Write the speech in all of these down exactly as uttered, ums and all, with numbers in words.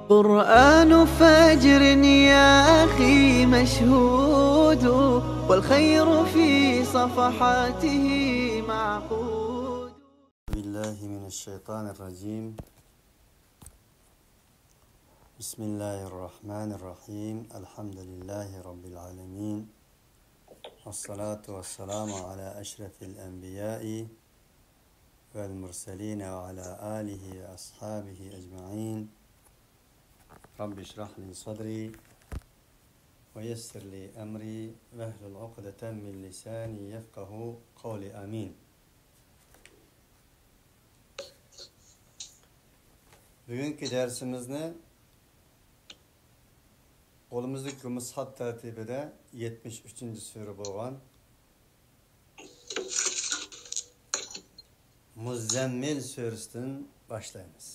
قرآن فجر يا أخي مشهود، والخير في صفحاته معقود. بالله من الشيطان الرجيم. بسم الله الرحمن الرحيم. الحمد لله رب العالمين. والصلاة والسلام على أشرف الأنبياء والمرسلين وعلى آله وأصحابه أجمعين. رب اشرح لي صدري ويسر لي أمري واحلل عقدة من لساني يفقه قولي. آمين. بۈگۈنكى دەرسىمىزنى قولىمىزدىكى مۇسھەپ تەرتىپىدە يەتمىش ئۈچىنچى سۈرە بولغان مۇززەممىل سۈرىسىدىن باشلايمىز.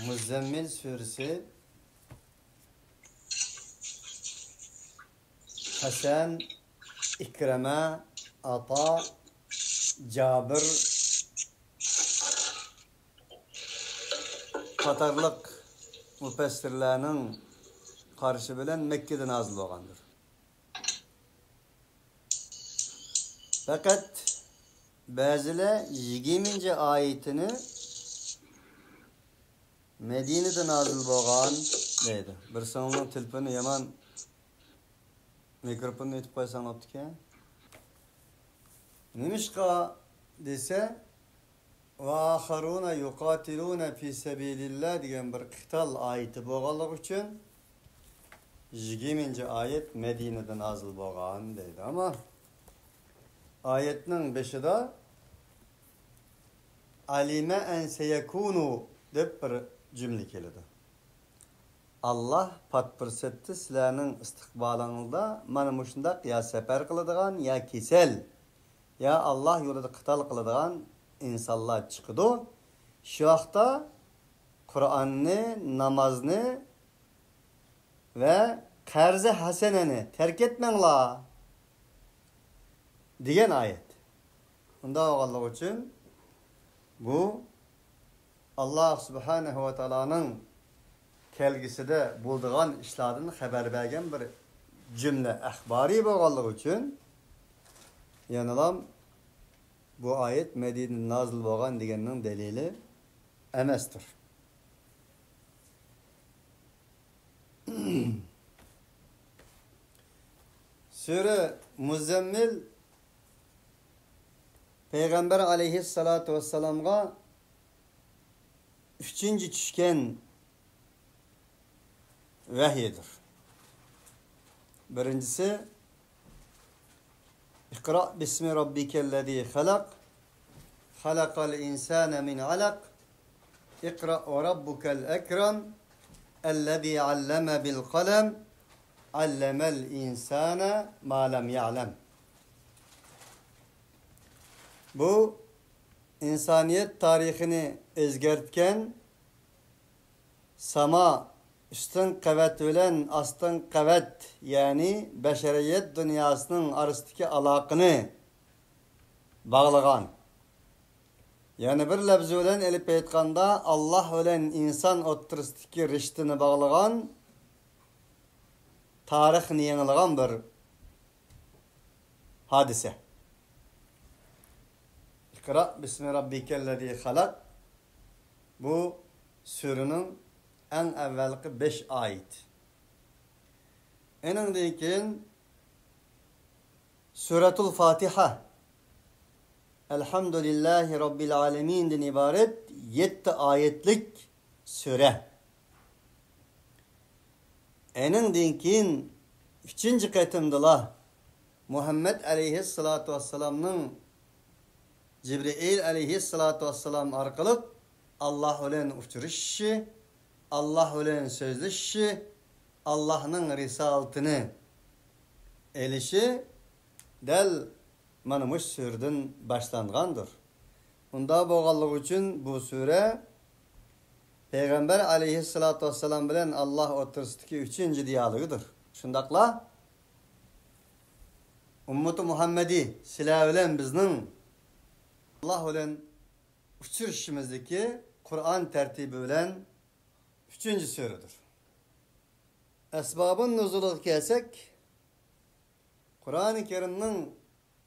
مۇززەممىل سۈرىسى ھەسەن، ئىكرىمە، ئاتا، جابىر قاتارلىق مۇپەسسىرلەرنىڭ قارىشى بىلەن مەككىدە نازىل بولغاندۇر. پەقەت بەزىلەر يىگىرمىنچى ئايىتىنى مەدىنىدە نازىل بولغان دەيدۇ. بىرسىڭىزنىڭ تېلېفونى يامان، مىكروفوننى ئېتىپ قويساڭ بوپتىكەن. نېمىشقا دېسە، «وآخرون يقاتلون في سبيل الله» دېگەن بىر قىتال ئايىتى بولغانلىقى ئۈچۈن يىگىرمىنچى ئايەت مەدىنىدە نازىل بولغان دەيدۇ. ئەمما ئايەتنىڭ بېشىدا «علم أن سيكون» دەپ بىر جۈملە كېلىدۇ. ئاللاھ پات پۇرسەتتە سىلەرنىڭ ئىستىقبالىڭلاردا مانا مۇشۇنداق يا سەپەر قىلىدىغان، يا كېسەل، يا ئاللاھ يولىدا قىتال قىلىدىغان ئىنسانلار چىقىدۇ. شۇ ۋاقىتتا قۇرئاننى، نامازنى ۋە قەرزى ھەسەنەنى تەرك ئەتمەڭلار دېگەن ئايەت. ئۇنداق بولغانلىقى ئۈچۈن بۇ ئاللاھ سۇبھانەھۇ ۋە تائالانىڭ كەلگۈسىدە بولىدىغان ئىشلاردىن خەۋەر بەرگەن بىر جۈملە ئەخبارى بولغانلىقى ئۈچۈن، يەنىلا بۇ ئايەت مەدىنىدە نازىل بولغان دېگەننىڭ دەلىلى ئەمەستۇر. سۈرە مۇزەممىل پەيغەمبەر ئەلەيھىسسالاتۇ ۋەسسالامغا ئۈچىنچى چۈشكەن ۋەھىيدۇر. بىرىنچىسى، «اقرأ باسم ربك الذي خلق، خلق الإنسان من علق، اقرأ وربك الأكرم، الذي علم بالقلم، علم الإنسان ما لم يعلم». بۇ ئىنسانىيەت تارىخىنى ئۆزگەرتكەن، ساما ئۈستۈن قەۋەت بىلەن ئاستىن قەۋەت، يەنى بەشەرىيەت دۇنياسىنىڭ ئارىسىدىكى ئالاقىنى باغلىغان، يەنە بىر لەپزى بىلەن ئېلىپ ئېيتقاندا، ئاللاھ بىلەن ئىنسان ئوتتۇرىسىدىكى رىشتىنى باغلىغان، تارىخنى يېڭىلىغان بىر ھادىسە. «اقرأ باسم ربك الذي خلق» بۇ سۈرىنىڭ ئەڭ ئەۋۋەلقى بەش ئايىتى. ئېنىڭدىن كېيىن سۈرەتۇل فاتىھە، ئەلھەمدۇلىللاھى رەببىل ئالەمىندىن ئىبارەت يەتتە ئايەتلىك سۈرە. ئېنىڭدىن كېيىن ئۈچىنچى قېتىمدىلا مۇھەممەد ئەلەيھىسسالاتۇ ۋەسسالامنىڭ جىبرىئىل ئەلەيھىسسالاتۇ ۋەسسالام ئارقىلىق ئاللاھ بىلەن ئۇچرىشىشى، ئاللاھ بىلەن سۆزلىشىشى، ئاللاھنىڭ رىسالىتىنى ئېلىشى دەل مانا مۇشۇ سۈرىدىن باشلانغاندۇر. ئۇنداق بولغانلىقى ئۈچۈن بۇ سۈرە پەيغەمبەر ئەلەيھىسسالاتۇ ۋەسسالام بىلەن ئاللاھ ئوتتۇرىسىدىكى ئۈچىنچى دىيالوگىدۇر. شۇنداقلا ئۈممىتى مۇھەممەدى، سىلەر بىلەن بىزنىڭ ئاللاھ بىلەن ئۇچرىشىشىمىزدىكى قۇرئان تەرتىپى بىلەن ئۈچىنچى سۈرىدۇر. ئەسبابۇن نۇزۇلىغا كەلسەك، قۇرئانى كەرىمنىڭ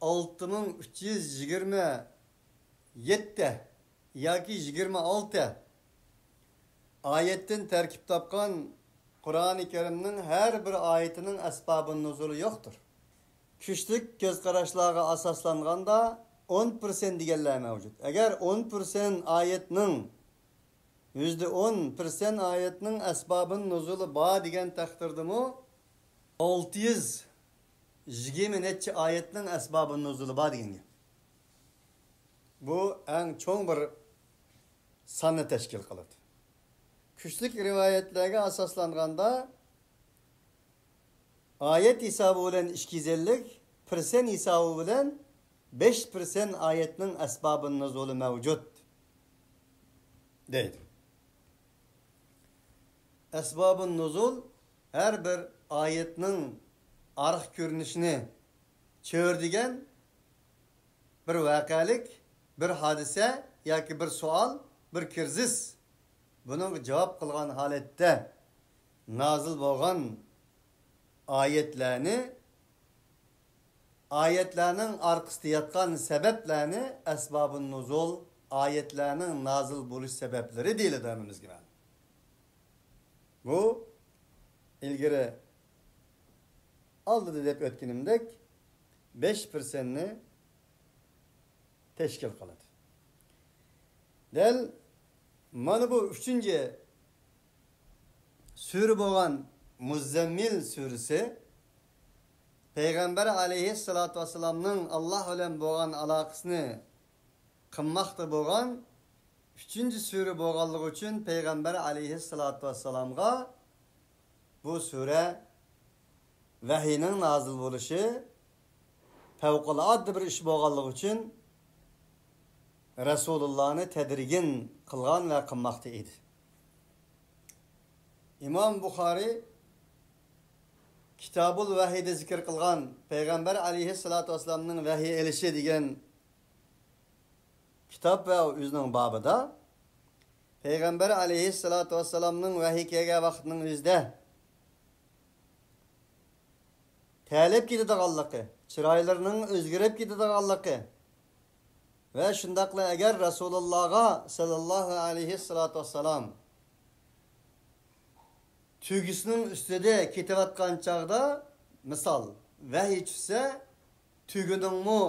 ئالتە مىڭ ئۈچ يۈز يىگىرمە يەتتە ياكى يىگىرمە ئالتە ئايەتتىن تەركىب تاپقان قۇرئانى كەرىمنىڭ ھەر بىر ئايىتىنىڭ ئەسبابۇن نۇزۇلى يوقتۇر. كۈچلۈك كۆز قاراشلارغا ئاساسلانغاندا، ئون پىرسەنت دېگەنلەر مەۋجۇت. ئەگەر ئون پىرسەنت ئايەتنىڭ، يۈزدە ئون پىرسەنت ئايەتنىڭ ئەسبابۇن نۇزۇلى بار دېگەن تەقدىردىمۇ، ئالتە يۈز يىگىرمە نەچچە ئايەتنىڭ ئەسبابۇن نۇزۇلى بار دېگەن گەپ. بۇ ئەڭ چوڭ بىر ساننى تەشكىل قىلىدۇ. كۈچلۈك رىۋايەتلەرگە ئاساسلانغاندا، ئايەت ھېسابى بىلەن ئىككى يۈز ئەللىك، پىرسەنت ھېسابى بىلەن بەش پىرسەنت ئايەتنىڭ ئەسبابۇن نۇزۇلى مەۋجۇت، دەيدۇ. ئەسبابۇن نۇزۇل ھەر بىر ئايەتنىڭ ئارقا كۆرۈنۈشىنى چۆرىدىگەن بىر ۋەقەلىك، بىر ھادىسە ياكى بىر سوئال، بىر كىرىزىس، بۇنىڭغا جاۋاب قىلغان ھالەتتە نازىل بولغان ئايەتلەرنى، ئايەتلەرنىڭ ئارقىسىدا ياتقان سەۋەبلەرنى ئەسبابۇن نۇزۇل، ئايەتلەرنىڭ نازىل بولۇش سەۋەبلىرى دېيىلىدۇ ھەممىمىزگە مەلۇم. بۇ ئىلگىرى ئالدىدا دەپ ئۆتكىنىمدەك، بەش پىرسەنتنى تەشكىل قىلىدۇ. دەل مانا بۇ ئۈچىنچى سۈرە بولغان مۇززەممىل سۈرىسى پەيغەمبەر ئەلەيھىسسالاتۇ ۋەسسالامنىڭ ئاللا بىلەن بولغان ئالاقىسىنى قىلماقتا بولغان ئۈچىنچى سۈرە بولغانلىقى ئۈچۈن پەيغەمبەر ئەلەيھىسسالاتۇ ۋەسسالامغا بۇ سۈرە ۋەھىينىڭ نازىل بولۇشى پەۋقۇلئاددە بىر ئىش بولغانلىقى ئۈچۈن رەسۇلۇللانى تەدرىگىن قىلغان ۋە قىلماقتا ئىدى. ئىمام بۇخارىي كىتابۇل ۋەھىيدە زىكىر قىلغان پەيغەمبەر ئەلەيھىسسالاتۇ ۋەسسالامنىڭ ۋەھىي ئېلىشى دېگەن كىتاب ۋە ئۆزىنىڭ بابىدا پەيغەمبەر ئەلەيھىسسالاتۇ ۋەسسالامنىڭ ۋەھىي كەلگەن ۋاقىتنىڭ ئۆزىدە تەلەپ كېتىدىغانلىقى، چىرايلىرىنىڭ ئۆزگىرىپ كېتىدىغانلىقى ۋە شۇنداقلا ئەگەر رەسۇلۇللاغا سەللەللاھۇ ئەلەيھىسسالاتۇ ۋەسسالام تۆگىسىنىڭ ئۈستىدە كېتىۋاتقان چاغدا، مىسال، ۋەھىي چۈشسە، تۆگىنىڭمۇ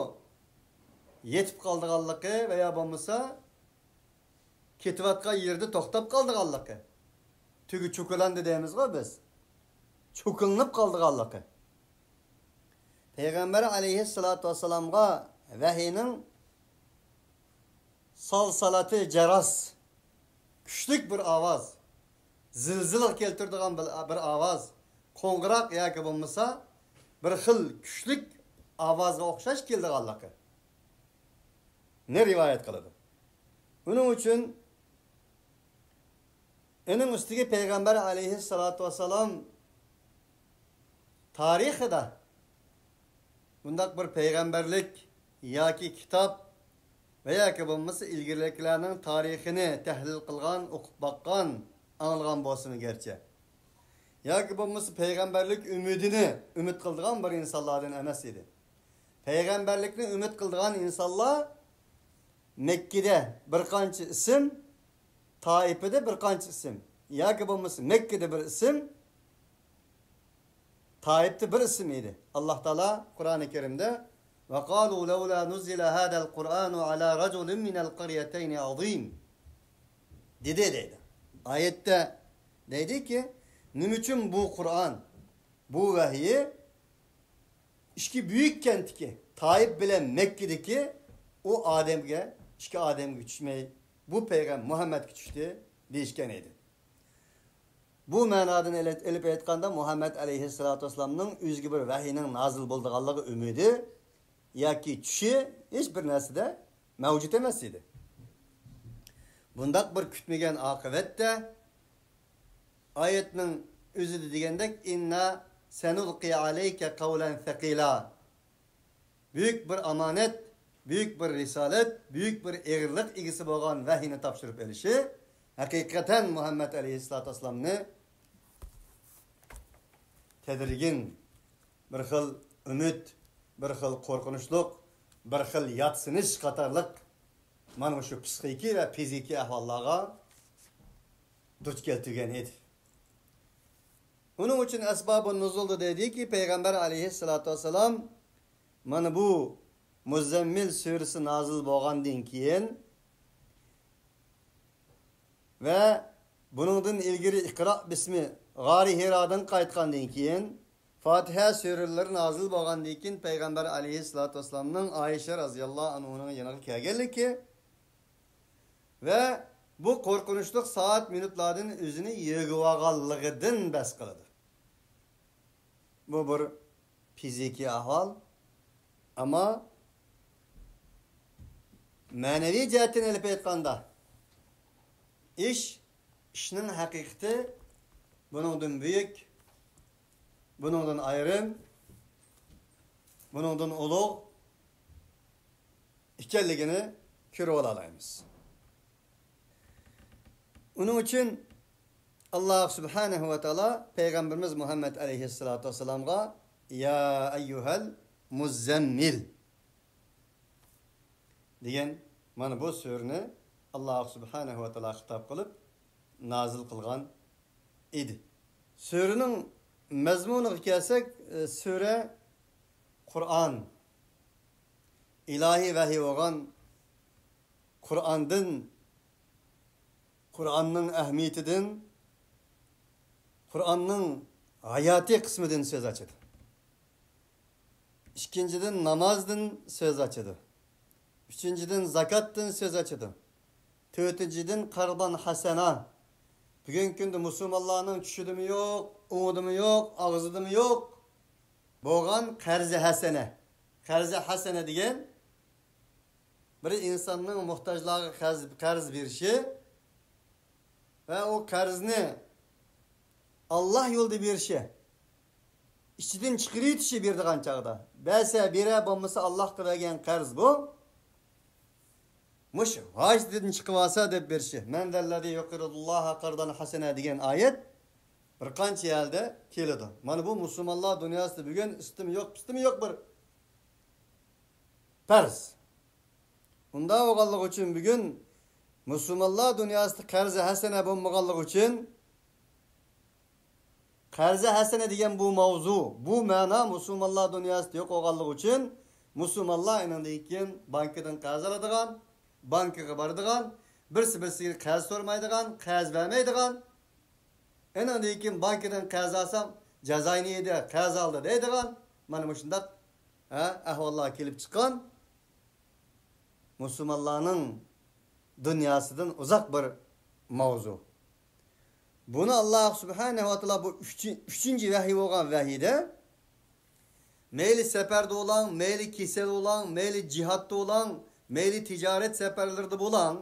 يېتىپ قالىدىغانلىقى ۋە يا بولمىسا كېتىۋاتقان يېرىدە توختاپ قالىدىغانلىقى، تۆگە چوكىلاندى دەيمىزغۇ بىز، چوكىلىنىپ قالىدىغانلىقى، پەيغەمبەر ئەلەيھىسسالاتۇ ۋەسسالامغا ۋەھىينىڭ سالسالاتى جەرەس، كۈچلۈك بىر ئاۋاز، زىلزىلە كەلتۈرىدىغان بىر، بىر ئاۋاز، قوڭغۇراق ياكى بولمىسا بىر خىل كۈچلۈك ئاۋازغا ئوخشاش كېلىدىغانلىقى نى رىۋايەت قىلىدۇ. ئۇنىڭ ئۈچۈن ئۇنىڭ ئۈستىگە پەيغەمبەر ئەلەيھىسسالاتۇ ۋەسسالام تارىخىدا بۇنداق بىر پەيغەمبەرلىك ياكى كىتاب ۋە ياكى بولمىسا ئىلگىرىلىكلەرنىڭ تارىخىنى تەھلىل قىلغان، ئوقۇپ باققان، ئاڭلىغان بولسىمۇ گەرچە، ياكى بولمىسا پەيغەمبەرلىك ئۈمىدىنى ئۈمىد قىلىدىغان بىر ئىنسانلاردىن ئەمەس ئىدى. پەيغەمبەرلىكنى ئۈمىد قىلىدىغان ئىنسانلار مەككىدە بىر قانچە ئىسىم، تائىپىدە بىر قانچە ئىسىم ياكى بولمىسا مەككىدە بىر ئىسىم، تائىپتا بىر ئىسىم ئىدى. ئاللا تائالا قۇرئانى كەرىمدە، «وقالوا لولا نزل هذا القرآن على رجل من القريتين عظيم» دېدى دەيدۇ. ئايەتتە دەيدۇكى، نېمە ئۈچۈن بۇ قۇرئان، بۇ ۋەھىي ئىككى بۈيۈك كەنتتىكى تائىپ بىلەن مەككىدىكى ئۇ ئادەمگە، ئىككى ئادەمگە چۈشمەي، بۇ پەيغەم-، مۇھەممەدكە چۈشتى دېيىشكەن ئىدى. بۇ مەنادىن ئېلىپ، ئېلىپ ئېيتقاندا، مۇھەممەد ئەلەيھىسسالاتۇ ۋەسسالامنىڭ ئۆزىگە بىر ۋەھىينىڭ نازىل بولىدىغانلىقى ئۈمىدى ياكى چۈشى ھېچ بىر نەرسىدە مەۋجۇت ئەمەس ئىدى. بۇنداق بىر كۈتمىگەن ئاقىۋەتتە ئايەتنىڭ ئۆزىدە دېگەندەك، «إنا سنلقي عليك قولا ثقيلا». بۈيۈك بىر ئامانەت، بۈيۈك بىر رىسالەت، بۈيۈك بىر ئېغىرلىق ئىگىسى بولغان ۋەھىينى تاپشۇرۇپ ئېلىشى ھەقىقەتەن مۇھەممەد ئەلەيھىسسالاتۇ ۋەسسالامنى تەدرىجىي بىر خىل ئۈمىد، بىر خىل قورقۇنچلۇق، بىر خىل ياتسىنىش قاتارلىق مانا مۇشۇ پسىخىكىي ۋە فىزىكىي ئەھۋاللارغا دۇچ كەلتۈرگەن ئىدى. ئۇنىڭ ئۈچۈن ئەسبابۇن نۇزۇلدا دەيدىكى، پەيغەمبەر ئەلەيھىسسالاتۇ ۋەسسالام مانا بۇ مۇزەممىل سۈرىسى نازىل بولغاندىن كېيىن ۋە بۇنىڭدىن ئىلگىرى ئىقرا بىسمى غارى ھىرادىن قايتقاندىن كېيىن، فاتىھە سۈرىلىرى نازىل بولغاندىن كېيىن، پەيغەمبەر ئەلەيھىسسالاتۇ ۋەسسالامنىڭ ئائىشە رەزىياللاھۇ ئەنھۇنىڭ يېنىغا كەلگەنلىكى ۋە بۇ قورقۇنچلۇق سائەت مىنۇتلاردىن ئۆزىنى يىغىۋالغانلىقىدىن بەس قىلىدۇ. بۇ بىر فىزىكىي ئەھۋال. ئەمما مەنىۋى جەھەتتىن ئېلىپ ئېيتقاندا، ئىش، ئىشنىڭ ھەقىقىتى بۇنىڭدىن بۈيۈك، بۇنىڭدىن ئايرىم، بۇنىڭدىن ئۇلۇغ ئىكەنلىكىنى كۆرۈۋالالايمىز. ئۇنىڭ ئۈچۈن ئاللاھ سۇبھانەھۇ ۋە تائالا پەيغەمبىرىمىز مۇھەممەد ئەلەيھىسسالاتۇ ۋەسسالامغا «يا ئەييۇھەل مۇززەممىل» دېگەن مانا بۇ سۈرىنى ئاللاھ سۇبھانەھۇ ۋە تائالا خىتاب قىلىپ نازىل قىلغان ئىدى. سۈرىنىڭ مەزمۇنىغا كەلسەك، سۈرە قۇرئان، ئىلاھىي ۋەھىي بولغان قۇرئاندىن، قۇرئاننىڭ ئەھمىيىتىدىن، قۇرئاننىڭ ھاياتىي قىسمىدىن سۆز ئاچىدۇ. ئىككىنچىدىن، نامازدىن سۆز ئاچىدۇ. ئۈچىنچىدىن، زاكاتتىن سۆز ئاچىدۇ. تۆتىنچىدىن، قەرزەن ھەسەنە. بۈگۈنكى كۈندە مۇسۇلمانلارنىڭ چۈشىدىمۇ يوق، ئوڭىدىمۇ يوق، ئاغزىدىمۇ يوق بولغان قەرزى ھەسەنە. قەرزى ھەسەنە دېگەن بىر ئىنساننىڭ موھتاجلارغا قەرز، قەرز بېرىشى ۋە ئۇ قەرزنى ئاللاھ يولىدا بېرىشى، ئىچىدىن چىقىرىۋېتىشى بېرىدىغان چاغدا. بەرسە بېرە، بولمىسا ئاللاھقا بەرگەن قەرز بۇ. مۇشۇ ھاجىتىدىن چىقىۋالسا دەپ بېرىشى. مەن زەللەزى يۇقرىدۇللاھە قەرزەن ھەسەنە دېگەن ئايەت بىر قانچە يەردە كېلىدۇ. مانا بۇ مۇسۇلمانلار دۇنياسىدا بۈگۈن ئىستىمى يوق، پىستىمى يوق بىر پەرز. ئۇنداق بولغانلىقى ئۈچۈن بۈگۈن مۇسۇلمانلار دۇنياسىدا قەرزى ھەسەنە بولمىغانلىقى ئۈچۈن، قەرزى ھەسەنە دېگەن بۇ ماۋزۇ، بۇ مەنا مۇسۇلمانلار دۇنياسىدا يوق بولغانلىقى ئۈچۈن، مۇسۇلمانلار ئېنىڭدىن كېيىن بانكىدىن قەرز ئالىدىغان، بانكىغا بارىدىغان، بىرسى بىرسىگە قەرز سورىمايدىغان، قەرز بەرمەيدىغان، ئېنىڭدىن كېيىن بانكىدىن قەرز ئالسام، جازاينى يېدى، قەرز ئالدى دەيدىغان، مانا مۇشۇنداق، ھە، ئەھۋاللار كېلىپ چىققان. مۇسۇلمانلارنىڭ دۇنياسىدىن ئۇزاق بىر ماۋزۇ. بۇنى ئاللاھ سۇبھانەھۇ ۋە تائالا بۇ ئۈچ-، ئۈچىنچى ۋەھىي بولغان ۋەھىيدە، مەيلى سەپەردە بولاڭ، مەيلى كېسەل بولاڭ، مەيلى جىھادتا بولاڭ، مەيلى تىجارەت سەپەرلىرىدە بولاڭ،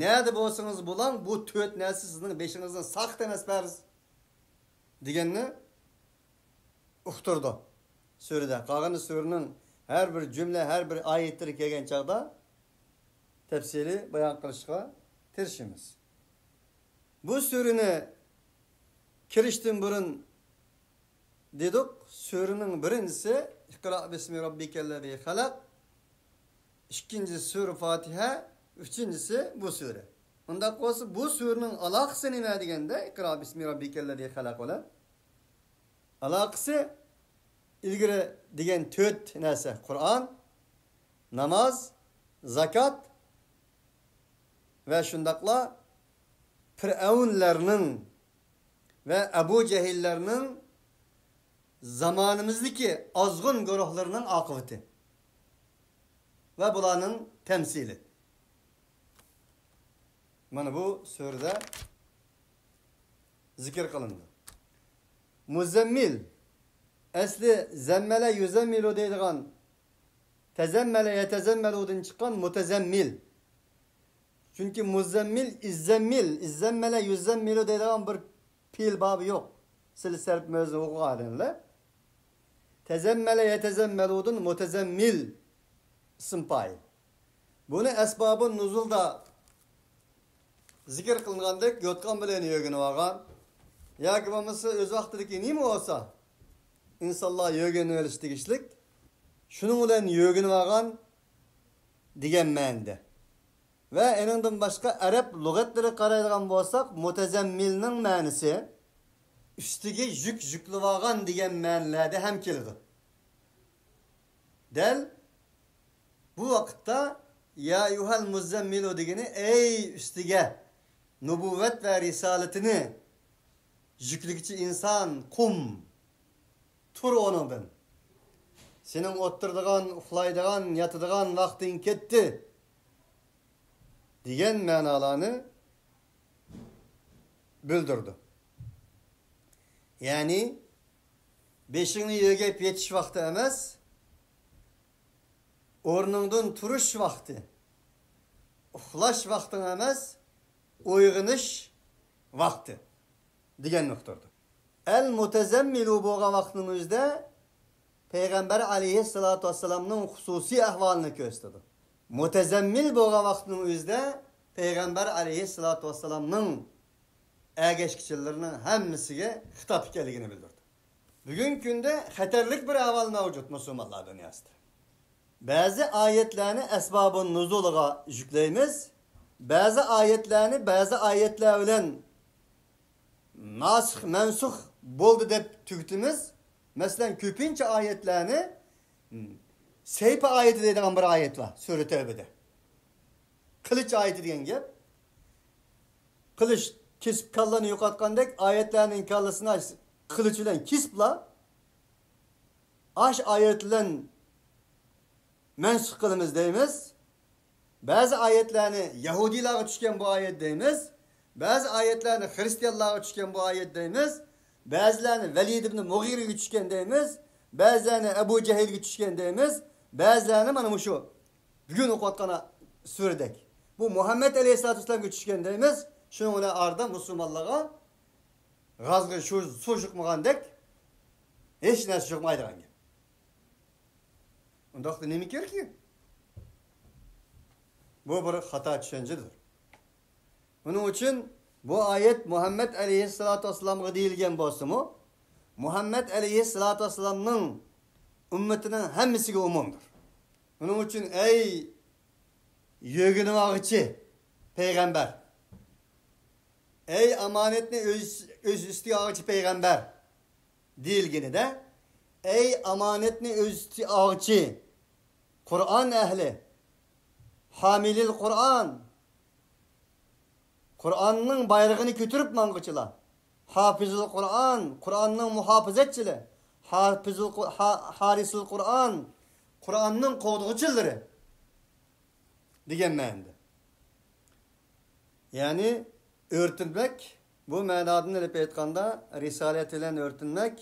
نەدە بولسىڭىز بولاڭ، بۇ تۆت نەرسە سىزنىڭ بېشىڭىزدىن ساقىت ئەمەس پەرز. دېگەننى ئۇقتۇرىدۇ سۈرىدە. قالغىنى سۈرىنىڭ ھەر بىر جۈملە، ھەر بىر ئايەتلىرى كەلگەن چاغدا تەپسىلىي بايان قىلىشقا تىرىشىمىز. بۇ سۈرىنى كىرىشتىن بۇرۇن دېدۇق، سۈرىنىڭ بىرىنچىسى ئىقرا بىسمى رەببىكەللەزى خەلەق، ئىككىنچىسى سۈرە فاتىھە، ئۈچىنچىسى بۇ سۈرە. ئۇنداق بولسا، بۇ سۈرىنىڭ ئالاقىسى نېمە دېگەندە، ئىقرا بىسمى رەببىكەللەزى خەلەق بىلەن ئالاقىسى ئىلگىرى دېگەن تۆت نەرسە: قۇرئان، ناماز، زاكات ۋە شۇنداقلا پىرئەۋنلەرنىڭ ۋە ئەبۇ جەھىللەرنىڭ زامانىمىزدىكى ئازغۇن گۇرۇھلىرىنىڭ ئاقىۋىتى ۋە بۇلارنىڭ تەمسىلى. مانا بۇ سۈرىدە زىكىر قىلىنىدۇ. مۇزەممىل، ئەسلى زەممەلە يۇزەممىلۇ دەيدىغان، تەزەممەلە يەتەزەممەلۇدىن چىققان مۇتەزەممىل. چۈنكى مۇزەممىل، ئىززەممىل، ئىززەممەلە يۇزەممىلۇ دەيدىغان بىر پېئىل بابى يوق. سىلە سەرپ مۆزىنى ئوقۇغانلار. تەزەممەلە يەتەزەممەلۇدىن مۇتەزەممىل ئىسىم پائىل. بۇنى ئەسبابۇن نۇزۇلدا زىكىر قىلىنغاندەك يوتقان بىلەن يۆگىنىۋالغان ياكى بولمىسا ئۆز ۋاقتىدىكى نېمە بولسا ئىنسانلار يۆگىنىۋېلىش تېگىشلىك، شۇنىڭ بىلەن يۆگىنىۋالغان دېگەن مەنىدە. ۋە ئېنىڭدىن باشقا ئەرەب لۇغەتلىرىگە قارايدىغان بولساق، مۇتەزەممىلنىڭ مەنىسى ئۈستىگە يۈك يۈكلىۋالغان دېگەن مەنىلەردە ھەم كېلىدۇ. دەل بۇ ۋاقىتتا يا ئەييۇھەل مۇززەممىلۇ دېگىنى، ئەي ئۈستىگە نۇبۇۋۋەت ۋە رىسالىتىنى يۈكلىگۈچى ئىنسان، قۇم، تۇر ئورنۇڭدىن. سېنىڭ ئولتۇرىدىغان، ئۇخلايدىغان، ياتىدىغان ۋاقتىڭ كەتتى، دېگەن مەنالارنى بىلدۈرىدۇ. يەنى بېشىڭنى يۆگەپ يېتىش ۋاقتى ئەمەس، ئورنۇڭدىن تۇرۇش ۋاقتى، ئۇخلاش ۋاقتىڭ ئەمەس، ئويغىنىش ۋاقتى دېگەن نۇقتىدۇر. ئەل مۇتەزەممىلۇ بولغان ۋاقىتنىڭ ئۆزىدە پەيغەمبەر ئەلەيھىسسالاتۇ ۋەسسالامنىڭ خۇسۇسىي ئەھۋالىنى كۆرسىتىدۇ. مۇتەزەممىل بولغان ۋاقىتنىڭ ئۆزىدە پەيغەمبەر ئەلەيھىسسالاتۇ ۋەسسالامنىڭ ئەگەشكۈچىلىرىنىڭ ھەممىسىگە خىتاب ئىكەنلىكىنى بىلدۈردى. بۈگۈنكى كۈندە خەتەرلىك بىر ئەھۋال مەۋجۇت مۇسۇلمانلار دۇنياسىدا. بەزى ئايەتلەرنى ئەسبابۇن نۇزۇلىغا يۈكلەيمىز، بەزى ئايەتلەرنى بەزى ئايەتلەر بىلەن ناسىخ مەنسۇخ بولدى دەپ تۈگىتىمىز. مەسىلەن، كۆپىنچە ئايەتلەرنى سەيپە ئايىتى دەيدىغان بىر ئايەت بار سۈرە تەۋبىدە. قىلىچ ئايىتى دېگەن گەپ. قىلىچ كېسىپ كاللىنى يوقاتقاندەك ئايەتلەرنىڭ كاللىسىنى قىلىچ بىلەن كېسىپلا، ئاش ئايەت بىلەن مەنسۇخ قىلىمىز دەيمىز. بەزى ئايەتلەرنى يەھۇدىيلارغا چۈشكەن بۇ ئايەت دەيمىز. بەزى ئايەتلەرنى خىرىستىيانلارغا چۈشكەن بۇ ئايەت دەيمىز. بەزىلەرنى ۋەلىد ئىبن مۇغىرىگە چۈشكەن دەيمىز. بەزىلەرنى ئەبۇ جەھىلگە چۈشكەن دەيمىز. بەزىلەرنى مانا مۇشۇ بۈگۈن ئوقۇۋاتقان سۈرىدەك، بۇ مۇھەممەد ئەلەيھىسسالاتۇ ۋەسسالامغا چۈشكەن دەيمىز. شۇنىڭ بىلەن ئارىدا مۇسۇلمانلارغا غازغا شۇ سۇ شۇقمىغاندەك ھېچ نەرسە شۇقمايدىغان گەپ. ئۇنداقتا نېمە كېرەك؟ بۇ بىر خاتا چۈشەنچىدۇر. ئۇنىڭ ئۈچۈن بۇ ئايەت مۇھەممەد ئەلەيھىسسالاتۇ ۋەسسالامغا دېيىلگەن بولسىمۇ، مۇھەممەد ئەلەيھىسسالاتۇ ۋەسسالامنىڭ ئۈممىتىنىڭ ھەممىسىگە ئومۇمدۇر. ئۇنىڭ ئۈچۈن، ئەي يۆگىنىۋالغۇچى پەيغەمبەر، ئەي ئامانەتنى ئۆز، ئۆز ئۈستىگە ئالغۇچى پەيغەمبەر دېيىلگىنىدە، ئەي ئامانەتنى ئۆز ئۈستىگە ئالغۇچى قۇرئان ئەھلى، ھامىلىل قۇرئان، قۇرئاننىڭ بايرىقىنى كۆتۈرۈپ ماڭغۇچىلار، ھافىزۇل قۇرئان، قۇرئاننىڭ مۇھاپىزەتچىلىرى، ھافىزۇل قۇ-، ھا-، ھارىسۇل قۇرئان، قۇرئاننىڭ قوغدىغۇچىلىرى دېگەن مەنىدە. يەنى ئۆرتىنمەك، بۇ مەنادىن ئېلىپ ئېيتقاندا، رىسالەت بىلەن ئۆرتىنمەك،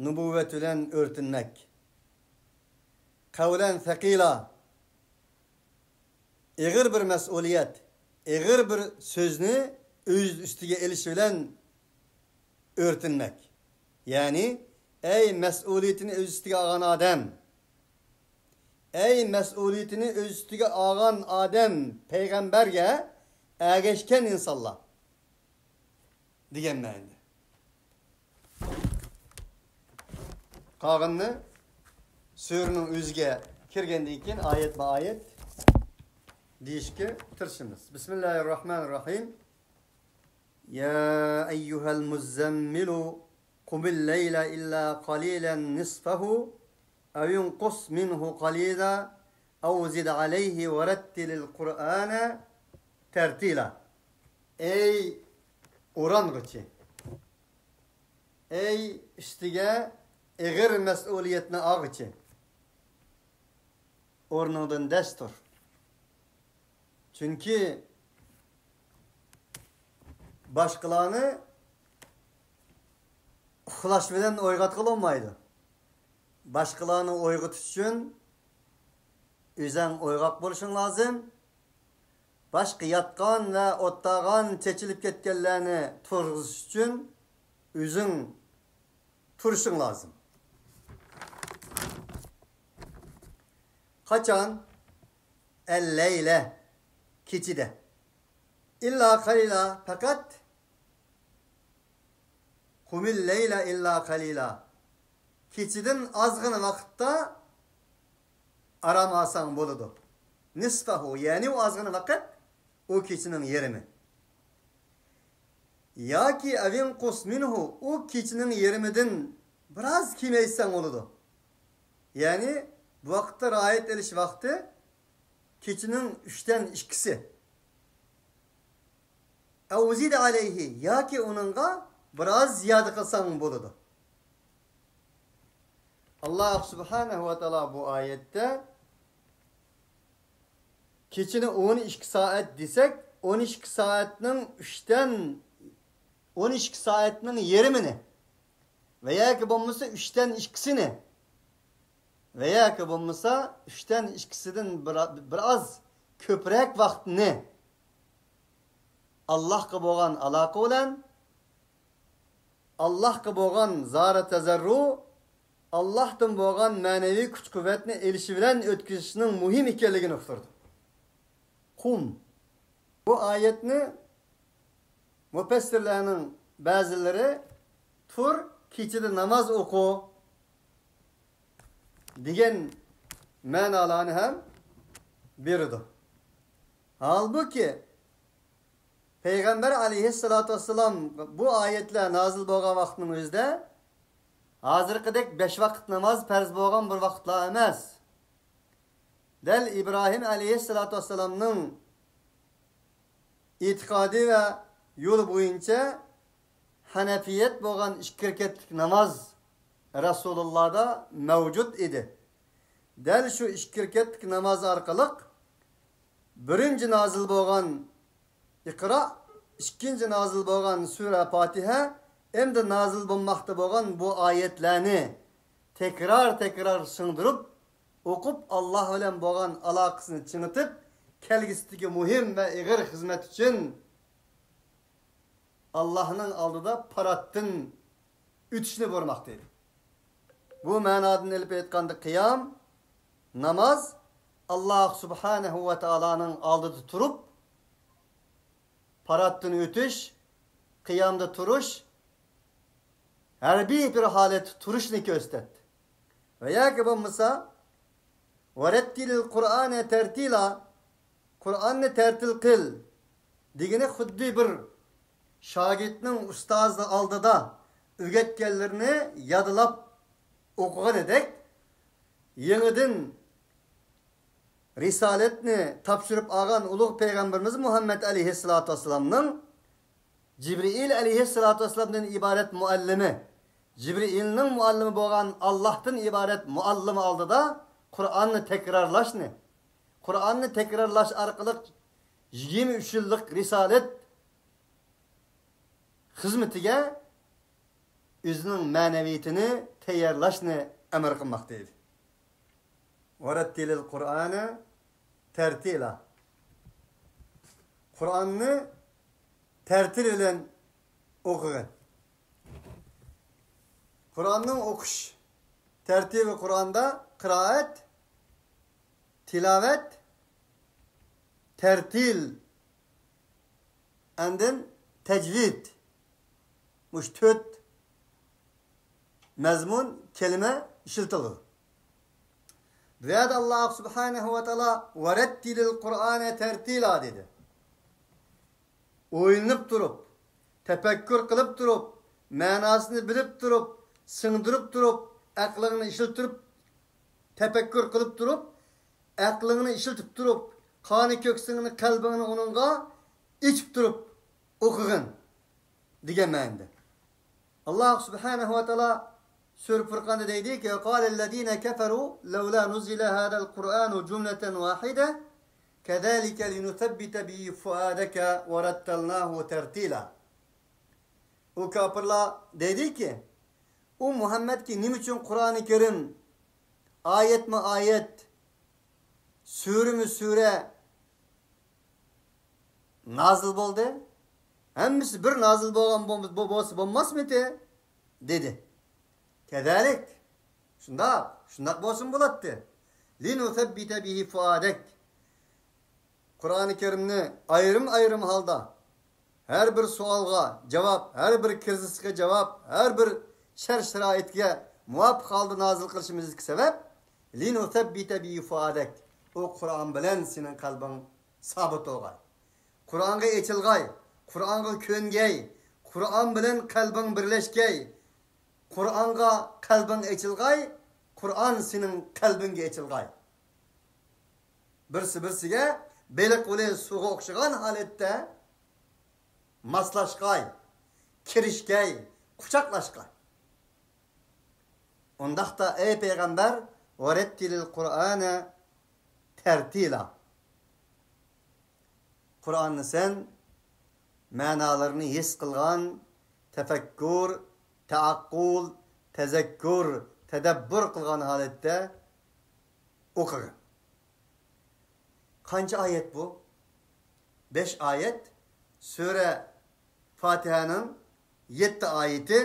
نۇبۇۋۋەت بىلەن ئۆرتىنمەك. قەۋلەن سەقىلا، ئېغىر بىر مەسئۇلىيەت، ئېغىر بىر سۆزنى ئۆز ئۈستىگە ئېلىش بىلەن ئۆرتىنمەك. يەنى، ئەي مەسئۇلىيىتىنى ئۆز ئۈستىگە ئالغان ئادەم، ئەي مەسئۇلىيىتىنى ئۆز ئۈستىگە ئالغان ئادەم، پەيغەمبەرگە ئەگەشكەن ئىنسانلار دېگەن مەنىدە. قالغىنىنى سۈرىنىڭ ئۆزىگە كىرگەندىن كېيىن ئايەتمۇ ئايەت دېيىشكە تىرىشىمىز. بىسمىللاھىر راھمانىر راھىم. يا أيها المزمل قم الليل إلا قليلا نصفه أو انقص منه قليلا أو زد عليه ورتل القرآن ترتيلا. ئەي ئورانغۇچى، ئەي ئۈستىگە ئېغىر مەسئۇلىيەتنى ئالغۇچى، ئورنۇڭدىن دەس تۇر. چۈنكى باشقىلارنى ئۇخلاش بىلەن ئويغاتقىلى بولمايدۇ. باشقىلارنى ئويغىتىش ئۈچۈن ئۆزەڭ ئويغاق بولۇشۇڭ لازىم. باشقا ياتقان ۋە ئولتۇرغان، چېچىلىپ كەتكەنلەرنى تۇرغۇزۇش ئۈچۈن ئۆزۈڭ تۇرۇشۇڭ لازىم. قاچان؟ ئەللەيلە، كېچىدە. إلا قليلا، پەقەت قم الليل إلا قليلا. كېچىدىن ئازغىنە ۋاقىتتا ئارام ئالساڭ بولىدۇ. نصفه، يەنى ئۇ ئازغىنە ۋاقىت، ئۇ كېچىنىڭ يېرىمى. ياكى أو انقص منه، ئۇ كېچىنىڭ يېرىمىدىن بىراز كېمەيتسەڭ بولىدۇ. يەنى بۇ ۋاقىتتا رىئايەت ئېلىش ۋاقتى كېچىنىڭ ئۈچتىن ئىككىسى. أو زد عليه، ياكى ئۇنىڭغا بىراز زىيادە قىلساڭ بولىدۇ. ئاللاھ سۇبھانەھۇ ۋە تائالا بۇ ئايەتتە كېچىنى ئون ئىككى سائەت دېسەك، ئون ئىككى سائەتنىڭ ئۈچتىن، ئون ئىككى سائەتنىڭ يېرىمىنى ۋە ياكى بولمىسا ئۈچتىن ئىككىسىنى ۋە ياكى بولمىسا ئۈچتىن ئىككىسىدىن بىر، بىراز كۆپرەك ۋاقىتنى ئاللاھقا بولغان ئالاقە بىلەن، ئاللاھقا بولغان زارى تەزەررۇ، ئاللاھتىن بولغان مەنىۋى كۈچ-قۇۋۋەتنى ئېلىشى بىلەن ئۆتكۈزۈشنىڭ مۇھىم ئىكەنلىكىنى ئۇقتۇرىدۇ. قم. بۇ ئايەتنى مۇپەسسىرلەرنىڭ بەزىلىرى تۇر، كېچىدە ناماز ئوقۇ دېگەن مەنالارنى ھەم بېرىدۇ. ھالبۇكى، پەيغەمبەر ئەلەيھىسسالاتۇ ۋەسسالام بۇ ئايەتلەر نازىل بولغان ۋاقىتنىڭ ئۆزىدە ھازىرقىدەك بەش ۋاقىت ناماز پەرز بولغان بىر ۋاقىتلار ئەمەس. دەل ئىبراھىم ئەلەيھىسسالاتۇ ۋەسسالامنىڭ ئېتىقادى ۋە يولى بويىچە ھەنەفىيەت بولغان ئىككى رەكەتلىك ناماز رەسۇلۇللادا مەۋجۇت ئىدى. دەل شۇ ئىككى رەكەتلىك ناماز ئارقىلىق بىرىنچى نازىل بولغان ئىقرا، ئىككىنچى نازىل بولغان سۈرە پاتىھە، ئەمدى نازىل بولماقتا بولغان بۇ ئايەتلەرنى تەكرار-تەكرار سىڭدۈرۈپ ئوقۇپ، ئاللاھ بىلەن بولغان ئالاقىسىنى چىڭىتىپ، كەلگۈسىدىكى مۇھىم ۋە ئېغىر خىزمەت ئۈچۈن ئاللاھنىڭ ئالدىدا پاراتتىن ئۆتۈشنى بۇيرۇماقتا ئىدى. بۇ مەنادىن ئېلىپ ئېيتقاندا، قىيام، ناماز، ئاللاھ سۇبھانەھۇ ۋە تائالانىڭ ئالدىدا تۇرۇپ، پاراتتىن ئۆتۈش، قىيامدا تۇرۇش، ھەربىي بىر ھالەتتە تۇرۇشنى كۆرسىتەتتى. ۋە ياكى بولمىسا، ورتل القرآن ترتيلا، قۇرئاننى تەرتىل قىل دېگىنى خۇددى بىر شاگىرتنىڭ ئۇستازى ئالدىدا ئۆگەتكەنلىرىنى يادلاپ ئوقۇغىنىدەك، يېڭىدىن رىسالەتنى تاپشۇرۇپ ئالغان ئۇلۇغ پەيغەمبىرىمىز مۇھەممەد ئەلەيھىسسالاتۇ ۋەسسالامنىڭ جىبرىئىل ئەلەيھىسسالاتۇ ۋەسسالامدىن ئىبارەت مۇئەللىمى، جىبرىئىلنىڭ مۇئەللىمى بولغان ئاللاھتىن ئىبارەت مۇئەللىمى ئالدىدا قۇرئاننى تەكرارلاشنى، قۇرئاننى تەكرارلاش ئارقىلىق يىگىرمە ئۈچ يىللىق رىسالەت خىزمىتىگە ئۆزىنىڭ مەنىۋىيىتىنى تەييارلاشنى ئەمر قىلماقتا ئىدى. ورتل القرآن ترتيلا. قۇرئاننى تەرتىل بىلەن ئوقۇغىن. قۇرئاننىڭ ئوقۇش تەرتىبى قۇرئاندا قىرائەت، تىلاۋەت، تەرتىل، ئاندىن تەجۋىد. مۇشۇ تۆت مەزمۇن، كەلىمە ئىشلىتىلىدۇ. بۇ يەردە ئاللاھ سۇبھانەھۇ ۋە تائالا «ورتل القرآن ترتيلا» دېدى. ئويلىنىپ تۇرۇپ، تەپەككۇر قىلىپ تۇرۇپ، مەناسىنى بىلىپ تۇرۇپ، سىڭدۈرۈپ تۇرۇپ، ئەقلىڭنى ئىشلىتىپ، تەپەككۇر قىلىپ تۇرۇپ، ئەقلىڭنى ئىشلىتىپ تۇرۇپ، قانى كۆكسۈڭنى، قەلبىڭنى ئۇنىڭغا ئېچىپ تۇرۇپ ئوقۇغىن دېگەن مەنىدە. ئاللاھ سۇبھانەھۇ ۋە تائالا سۈرە فۇرقاندا دەيدىكى، قال الذين كفروا لولا نزل هذا القرآن جملة واحدة كذلك لنثبت به فؤادك ورتلناه ترتيلا. ئۇ كاپىرلار دەيدىكى، ئۇ مۇھەممەدكە نېمە ئۈچۈن قۇرئانى كەرىم ئايەتمۇ ئايەت، سۈرىمۇ سۈرە نازىل بولدى؟ ھەممىسى بىر نازىل بولغان بول-، بو-، بولسا بولماسمىدى؟ دېدى. كذلك، شۇنداق، شۇنداق بولسىمۇ بولاتتى. لنثبت به فؤادك. قۇرئانى كەرىمنى ئايرىم-ئايرىم ھالدا، ھەر بىر سوئالغا جاۋاب، ھەر بىر كىرىزىسقا جاۋاب، ھەر بىر شەرت-شارائىتكە مۇۋاپىق ھالدا نازىل قىلىشىمىزدىكى سەۋەب، لىنۇسەببىتە بىھى فۇئادەك. ئۇ قۇرئان بىلەن سېنىڭ قەلبىڭ سابىت بولغاي. قۇرئانغا ئېچىلغاي، قۇرئانغا كۆنگەي، قۇرئان بىلەن قەلبىڭ بىرلەشكەي. قۇرئانغا قەلبىڭ ئېچىلغاي، قۇرئان سېنىڭ قەلبىڭگە ئېچىلغاي. بىرسى بىرسىگە بېلىق بىلەن سۇغا ئوخشىغان ھالەتتە ماسلاشقاي، كىرىشكەي، قۇچاقلاشقاي. ئۇنداقتا، ئەي پەيغەمبەر، ۋەرەتتىلىل قۇرئانە تەرتىلا. قۇرئاننى سەن مەنالىرىنى ھېس قىلغان، تەپەككۇر، تەئەققۇل، تەزەككۇر، تەدەببۇر قىلغان ھالەتتە ئوقۇغىن. قانچە ئايەت بۇ؟ بەش ئايەت. سۈرە فاتىھەنىڭ يەتتە ئايىتى،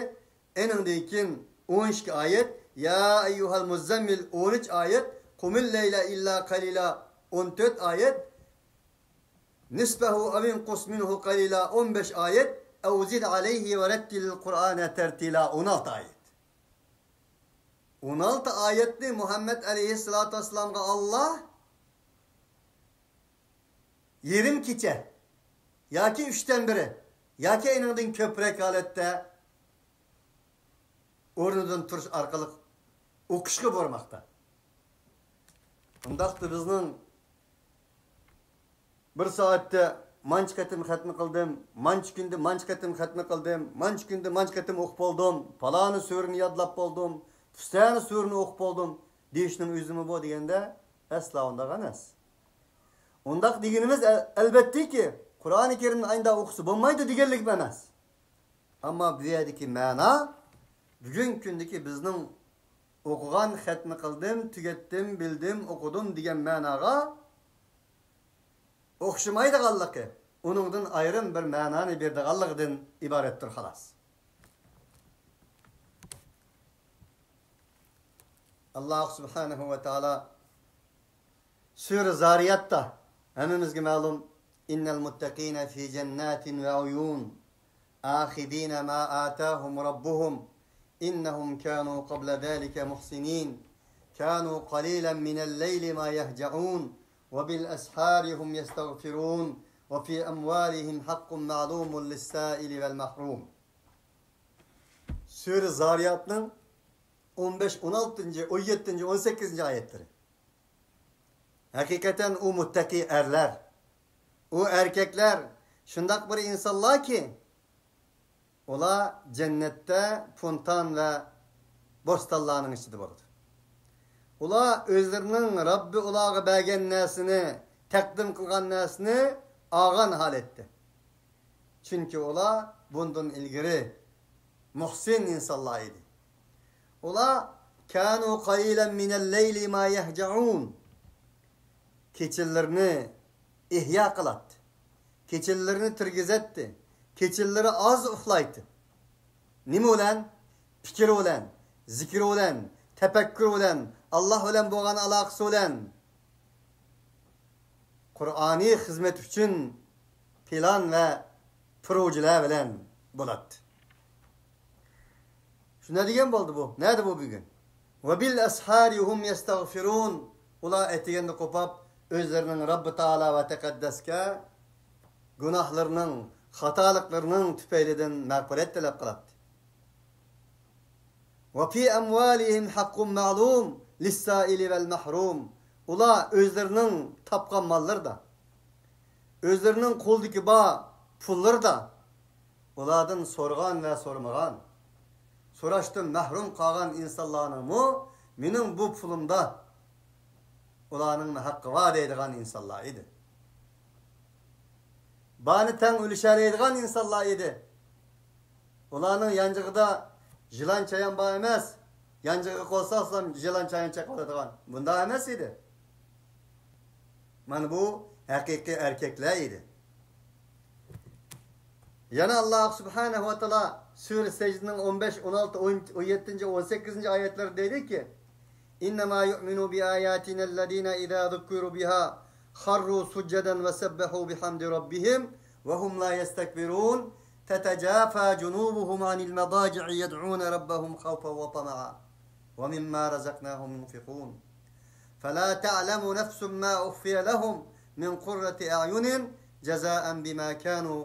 ئېنىڭدىن كېيىن ئون ئىككى ئايەت، يا ئەييۇھەل مۇززەممىل ئون ئۈچ ئايەت، قۇمىل لەيلە ئىللا قەلىلا ئون تۆت ئايەت، نىسفەھۇ ئەۋ ئىنقۇس مىنھۇ قەلىلا ئون بەش ئايەت، ئەۋ زىد ئەلەيھى ۋەرەتتىلىل قۇرئانە تەرتىلا ئون ئالتە ئايەت. ئون ئالتە ئايەتنى مۇھەممەد ئەلەيھىسسالاتۇ ۋەسسالامغا ئاللا يېرىم كېچە ياكى ئۈچتىن بىرى ياكى ئېنىڭدىن كۆپرەك ھالەتتە ئورنىدىن تۇرۇش ئارقىلىق ئوقۇشقا بۇيرۇماقتا. ئۇنداقتا بىزنىڭ بىر سائەتتە مانچە قېتىم خەتمە قىلدىم، مانچە كۈندە مانچە قېتىم خەتمە قىلدىم، مانچە كۈندە مانچە قېتىم ئوقۇپ بولدۇم، پالانى سۈرىنى يادلاپ بولدۇم، پۇستانى سۈرىنى ئوقۇپ بولدۇم دېيىشنىڭ ئۆزىمۇ بۇ دېگەندە ئەسلا ئۇنداق ئەمەس. ئۇنداق دېگىنىمىز ئەل-، ئەلۋەتتىكى، قۇرئانى كەرىمنى ئاينىدا ئوقۇسا بولمايدۇ دېگەنلىكىم ئەمەس. ئەمما بۇ يەردىكى مەنا بۈگۈنكى كۈندىكى بىزنىڭ ئوقۇغان، خەتمە قىلدىم، تۈگەتتىم، بىلدىم، ئوقۇدۇم دېگەن مەناغا ئوخشىمايدىغانلىقى، ئۇنىڭدىن ئايرىم بىر مەنانى بېرىدىغانلىقىدىن ئىبارەتتۇر، خالاس. ئاللاھ سۇبھانەھۇ ۋە تائالا سۈرە زارىياتتا، ھەممىمىزگە مەلۇم، إن المتقين في جنات وعيون آخذين ما آتاهم ربهم إنهم كانوا قبل ذلك محسنين كانوا قليلا من الليل ما يهجعون وبالأسحار هم يستغفرون وفي أموالهم حق معلوم للسائل والمحروم. سۈرە زارىياتنىڭ ئون بەش، ئون ئالتىنچى، ئون يەتتىنچى، ئون سەككىزىنچى ئايەتلىرى. ھەقىقەتەن ئۇ مۇتتەقىي ئەرلەر، ئۇ ئەركەكلەر شۇنداق بىر ئىنسانلاركى، ئۇلار جەننەتتە پونتان ۋە بوستانلارنىڭ ئىچىدە بولىدۇ. ئۇلار ئۆزلىرىنىڭ رەببى ئۇلارغا بەرگەن نەرسىنى، تەقدىم قىلغان نەرسىنى ئالغان ھالەتتە. چۈنكى ئۇلار بۇندىن ئىلگىرى مۇھسىن ئىنسانلار ئىدى. ئۇلار كانوا قليلا من الليل ما يهجعون. كېچىلىرىنى ئىھيا قىلاتتى. كېچىلىرىنى تىرگىزەتتى. كېچىلىرى ئاز ئۇخلايتتى. نېمە بىلەن؟ پىكىر بىلەن، زىكىر بىلەن، تەپەككۇر بىلەن، ئاللاھ بىلەن بولغان ئالاقىسى بىلەن. قۇرئانىي خىزمەت ئۈچۈن پىلان ۋە پروژىلەر بىلەن بولاتتى. شۇنداق دېگەن بولدى بۇ. نەدە بۇ بۈگۈن؟ وبالأسحار هم يستغفرون. ئۇلار ئەتىگەندە قوپاپ، ئۆزلىرىنىڭ رەببى تائالا ۋە تەقەددەسكە گۇناھلىرىنىڭ، خاتالىقلىرىنىڭ تۈپەيلىدىن مەغپىرەت تەلەپ قىلاتتى. وفي أموالهم حق معلوم للسائل والمحروم. ئۇلار ئۆزلىرىنىڭ تاپقان ماللىرىدا، ئۆزلىرىنىڭ قولىدىكى بار پۇللىرىدا ئۇلاردىن سورىغان ۋە سورىمىغان، سوراشتىن مەھرۇم قالغان ئىنسانلارنىڭمۇ مېنىڭ بۇ پۇلۇمدا ئۇلارنىڭمۇ ھەققى بار دەيدىغان ئىنسانلار ئىدى. بارنى تەڭ ئۈلۈشەلەيدىغان ئىنسانلار ئىدى. ئۇلارنىڭ يانچۇقىدا يىلان چايان بار ئەمەس، يانچۇقىغا قول سالسام يىلان چايان چېقىۋالىدىغان، بۇنداق ئەمەس ئىدى. مانا بۇ ھەقىقىي ئەركەكلەر ئىدى. يەنە ئاللاھ سۇبھانەھۇ ۋە تائالا سۈرە سەجدىنىڭ ئون بەش، ئون ئالتە، ئون يەتتىنچى، ئون سەككىزىنچى ئايەتلەردە دەيدۇكى، إنما يؤمن بآياتنا الذين إذا ذكروا بها خروا سجدا وسبحوا بحمد ربهم وهم لا يستكبرون. تتجافى جنوبهم عن المضاجع يدعون ربهم خوفا وطمعا ومما رزقناهم ينفقون. فلا تعلم نفس ما أخفي لهم من قرة أعين جزاء بما كانوا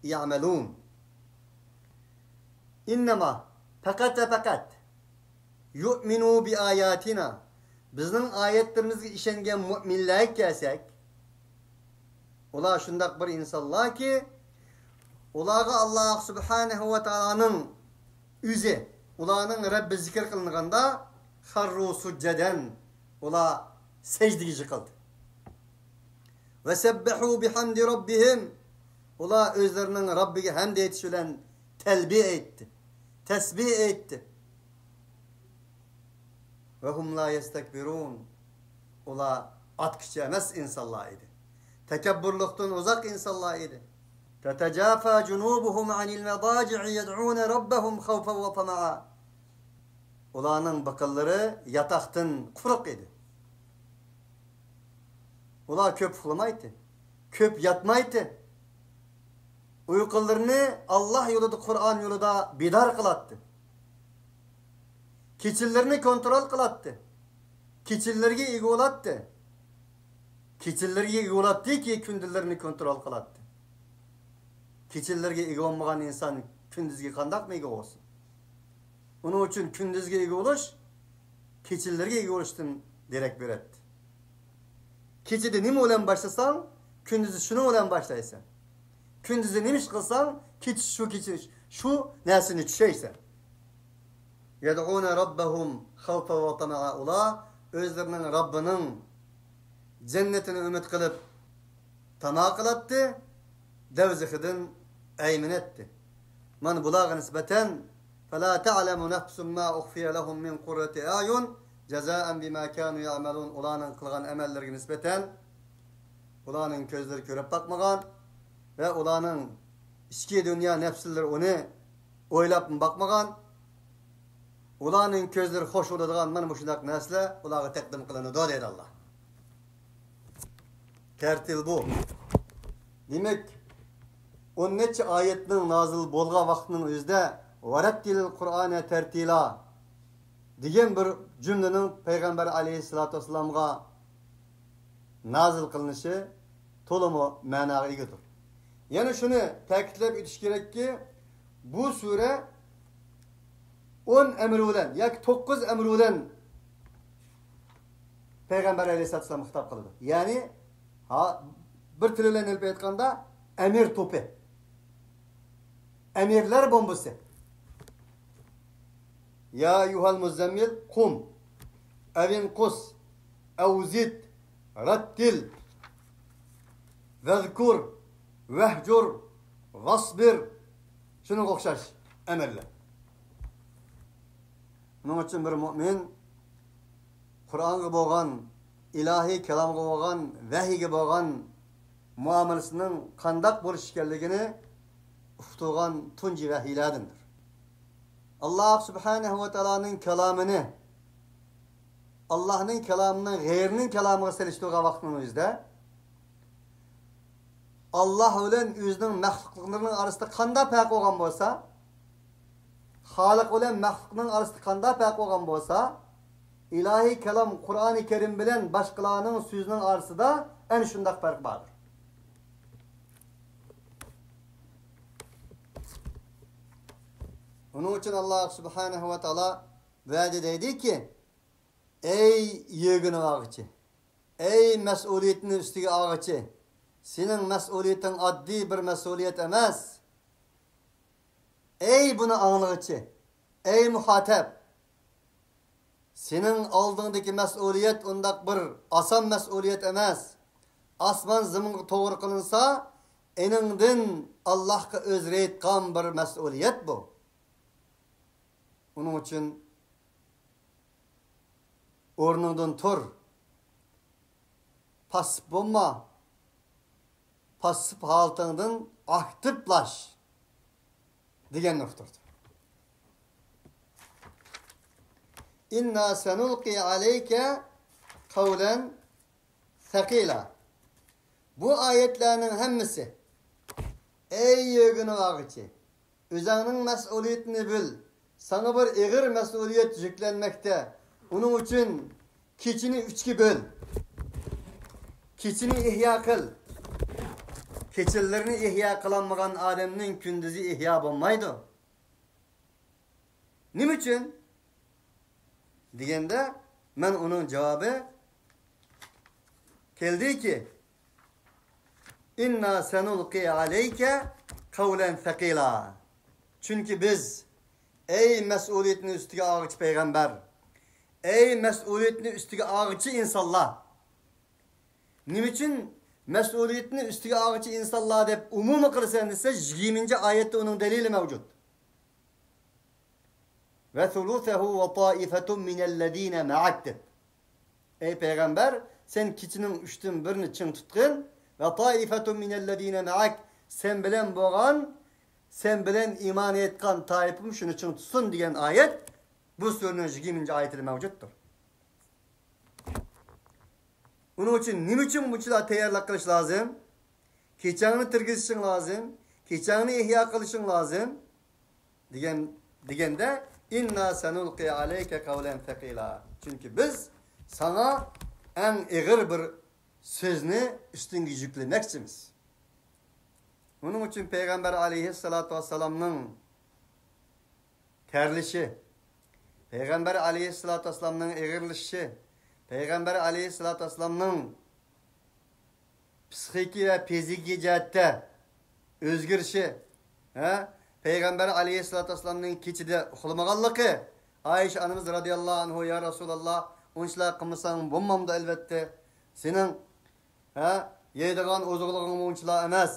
يعملون. إنما، پەقەت ۋە پەقەت، يؤمنوا بآياتنا، بىزنىڭ ئايەتلىرىمىزگە ئىشەنگەن مۇئمىنلەرگە كەلسەك، ئۇلار شۇنداق بىر ئىنسانلاركى، ئۇلارغا ئاللاھ سۇبھانەھۇ ۋە تائالانىڭ ئۆزى، ئۇلارنىڭ رەببى زىكىر قىلىنغاندا، خروا سجدا، ئۇلار سەجدىگە يىقىلدى. وسبحوا بحمد ربهم، ئۇلار ئۆزلىرىنىڭ رەببىگە ھەمد ئېيتىش بىلەن تەلبىيە ئېيتتى، تەسبىھ ئېيتتى. وهم لا يستكبرون، ئۇلار ئاتقۇچى ئەمەس ئىنسانلار ئىدى. تەكەببۇرلۇقتىن ئۇزاق ئىنسانلار ئىدى. تتجافى جنوبهم عن المضاجع يدعون ربهم خوفا وطمعا. ئۇلارنىڭ بىقىنلىرى ياتاقتىن قۇرۇق ئىدى. ئۇلار كۆپ ئۇخلىمايتتى، كۆپ ياتمايتتى. ئۇيقۇلىرىنى ئاللاھ يولىدا، قۇرئان يولىدا بىدار قىلاتتى. كېچىلىرىنى كونترول قىلاتتى. كېچىلىرىگە ئىگە بولاتتى. كېچىلىرىگە ئىگە بولاتتىكى، كۈندۈزلىرىنى كونترول قىلاتتى. كېچىلىرىگە ئىگە بولمىغان ئىنسان كۈندۈزگە قانداقمۇ ئىگە بولسۇن؟ ئۇنىڭ ئۈچۈن كۈندۈزگە ئىگە بولۇش كېچىلىرىگە ئىگە بولۇشتىن دېرەك بېرەتتى. كېچىدە نېمە بىلەن باشلىساڭ، كۈندۈزدە شۇنىڭ بىلەن باشلايسەن. كۈندۈزدە نېمە ئىش قىلساڭ، كېچە شۇ، كېچە شۇ نەرسىنى چۈشەيسەن. يدعون ربهم خوفا وطمعا، ئۇلار ئۆزلىرىنىڭ رەببىنىڭ جەننىتىنى ئۈمىد قىلىپ تاما قىلاتتى، دەۋزىخىدىن ئەيمىنەتتى. مانا بۇلارغا نىسبەتەن، فلا تعلم نفس ما أخفي لهم من قرة أعين جزاء بما كانوا يعملون، ئۇلارنىڭ قىلغان ئەمەللىرىگە نىسبەتەن ئۇلارنىڭ كۆزلىرى كۆرۈپ باقمىغان ۋە ئۇلارنىڭ ئىچكى دۇنيا نەپسلىرى ئۇنى ئويلاپمۇ باقمىغان. ئۇلارنىڭ كۆزلىرى خوش بولىدىغان مانا مۇشۇنداق نەرسىلەر ئۇلارغا تەقدىم قىلىنىدۇ، دەيدۇ ئاللاھ. تەرتىل بۇ. دېمەك، ئون نەچچە ئايەتنىڭ نازىل بولغان ۋاقىتنىڭ ئۆزىدە، ۋەرەتتىلىل قۇرئانە تەرتىلا دېگەن بىر جۈملىنىڭ پەيغەمبەر ئەلەيھىسسالاتۇ ۋەسسالامغا نازىل قىلىنىشى تولىمۇ مەناغا ئىگىدۇر. يەنە شۇنى تەكىتلەپ ئۆتۈش كېرەككى، بۇ سۈرە ئون ئەمىر بىلەن ياكى توققۇز ئەمىر بىلەن پەيغەمبەر ئەلەيھىسسالاتۇ ۋەسسالامغا خىتاب قىلىدۇ. يەنى، ھا، بىر تىل بىلەن ئېلىپ ئېيتقاندا، ئەمىر توپى، ئەمىرلەر بومبىسى. يا أيها المزمل قم أو انقص أو زد رتل واذكر واهجر واصبر. شۇنىڭغا ئوخشاش ئەمىرلەر. شۇنىڭ ئۈچۈن بىر مۆمىن قۇرئانغا بولغان، ئىلاھىي كالامغا بولغان، ۋەھىيگە بولغان مۇئامىلىسىنىڭ قانداق بولۇش ئىكەنلىكىنى ئۇقتۇرغان تۇنجى ۋەھىيلەردىندۇر. ئاللاھ سۇبھانەھۇ ۋە تائالانىڭ كالامىنى، ئاللاھنىڭ كالامىنى غەيرىنىڭ كالامىغا سېلىشتۇرغان ۋاقىتنىڭ ئۆزىدە، ئاللاھ بىلەن ئۆزىنىڭ مەخلۇقلىرىنىڭ ئارىسىدا قانداق پەرق بولغان بولسا، خالىق بىلەن مەخلۇقنىڭ ئارىسىدا قانداق پەرق بولغان بولسا، ئىلاھىي كالام قۇرئانى كەرىم بىلەن باشقىلارنىڭ سۆزىنىڭ ئارىسىدا ئەنە شۇنداق پەرق باردۇر. ئۇنىڭ ئۈچۈن ئاللاھ سۇبھانەھۇ ۋە تائالا بۇ يەردە دەيدىكى، ئەي يۆگىنىپ ئالغۇچى، ئەي مەسئۇلىيىتىنى ئۈستىگە ئالغۇچى، سېنىڭ مەسئۇلىيىتىڭ ئاددىي بىر مەسئۇلىيەت ئەمەس. ئەي بۇنى ئاڭلىغۇچى، ئەي مۇخاتەب، سېنىڭ ئالدىڭدىكى مەسئۇلىيەت ئۇنداق بىر ئاسان مەسئۇلىيەت ئەمەس. ئاسمان زېمىنغا توغرا قىلىنسا، ئېنىڭدىن ئاللاھقا ئۆزرە ئېيتقان بىر مەسئۇلىيەت بۇ. ئۇنىڭ ئۈچۈن ئورنۇڭدىن تۇر. پاسسىپ بولما. پاسسىپ ھالىتىڭدىن ئاكتىپلاش دېگەننى ئۇقتۇردى. إنا سنلقي عليك قولا ثقيلا. بۇ ئايەتلەرنىڭ ھەممىسى، ئەي يۆگىنىڭ ئاغىچى، ئۆزەڭنىڭ مەسئۇلىيىتىنى بىل. ساڭا بىر ئېغىر مەسئۇلىيەت يۈكلەنمەكتە. ئۇنىڭ ئۈچۈن كېچىنى ئۈچكە بۆل. كېچىنى ئىھيا قىل. كېچىلىرىنى ئىھيا قىلالمىغان ئادەمنىڭ كۈندۈزى ئىھيا بولمايدۇ. نېمە ئۈچۈن؟ دېگەندە، مەن ئۇنىڭ جاۋابى كەلدىكى، «ئىننا سەنۇلقى ئەلەيكە قەۋلەن سەقىلا.» چۈنكى بىز، ئەي مەسئۇلىيىتىنى ئۈستىگە ئالغۇچى پەيغەمبەر، ئەي مەسئۇلىيىتىنى ئۈستىگە ئالغۇچى ئىنسانلار، نېمە ئۈچۈن مەسئۇلىيىتىنى ئۈستىگە ئالغۇچى ئىنسانلار دەپ ئومۇمىي قىلىسەن دېسە، يىگىرمىنچى ئايەتتە ئۇنىڭ دەلىلى مەۋجۇت. «ۋە سۇلۇسەھۇ ۋە تائىفەتۇن مىنەللەزىنە مەئەك» دەپ. ئەي پەيغەمبەر، سەن كېچىنىڭ ئۈچتىن بىرىنى چىڭ تۇتقىن، «ۋە تائىفەتۇن مىنەللەزىنە مەئەك»، سەن بىلەن بولغان، سەن بىلەن ئىمان ئېيتقان تائىپىم شۇنى چىڭ تۇتسۇن دېگەن ئايەت بۇ سۈرىنىڭ يىگىرمىنچى ئايىتىدە مەۋجۇتتۇر. ئۇنىڭ ئۈچۈن نېمە ئۈچۈن بۇنچىلا تەييارلىق قىلىش لازىم؟ كېچەڭنى تىرگىزىشىڭ لازىم، كېچەڭنى ئىھيا قىلىشىڭ لازىم دېگەن، دېگەندە، «ئىننا سەنۇلقى ئەلەيكە قەۋلەن سەقىلا.» چۈنكى بىز ساڭا ئەڭ ئېغىر بىر سۆزنى ئۈستۈڭگە يۈكلىمەكچىمىز. ئۇنىڭ ئۈچۈن پەيغەمبەر ئەلەيھىسسالاتۇ ۋەسسالامنىڭ تەرلىشى، پەيغەمبەر ئەلەيھىسسالاتۇ ۋەسسالامنىڭ ئېغىرلىشىشى، پەيغەمبەر ئەلەيھىسسالاتۇ ۋەسسالامنىڭ پسىخىكى ۋە فىزىكىي جەھەتتە ئۆزگىرىشى، ھە؟ پەيغەمبەر ئەلەيھىسسالاتۇ ۋەسسالامنىڭ كېچىدە ئۇخلىمىغانلىقى، ئائىشە ئانىمىز رەزىياللاھۇ ئەنھۇ، يا رەسۇلاللا، ئۇنچىلا قىلمىساڭ بولمامدۇ؟ ئەلۋەتتە، سېنىڭ، ھە، يەيدىغان ئوزۇقلۇقۇڭمۇ ئۇنچىلا ئەمەس.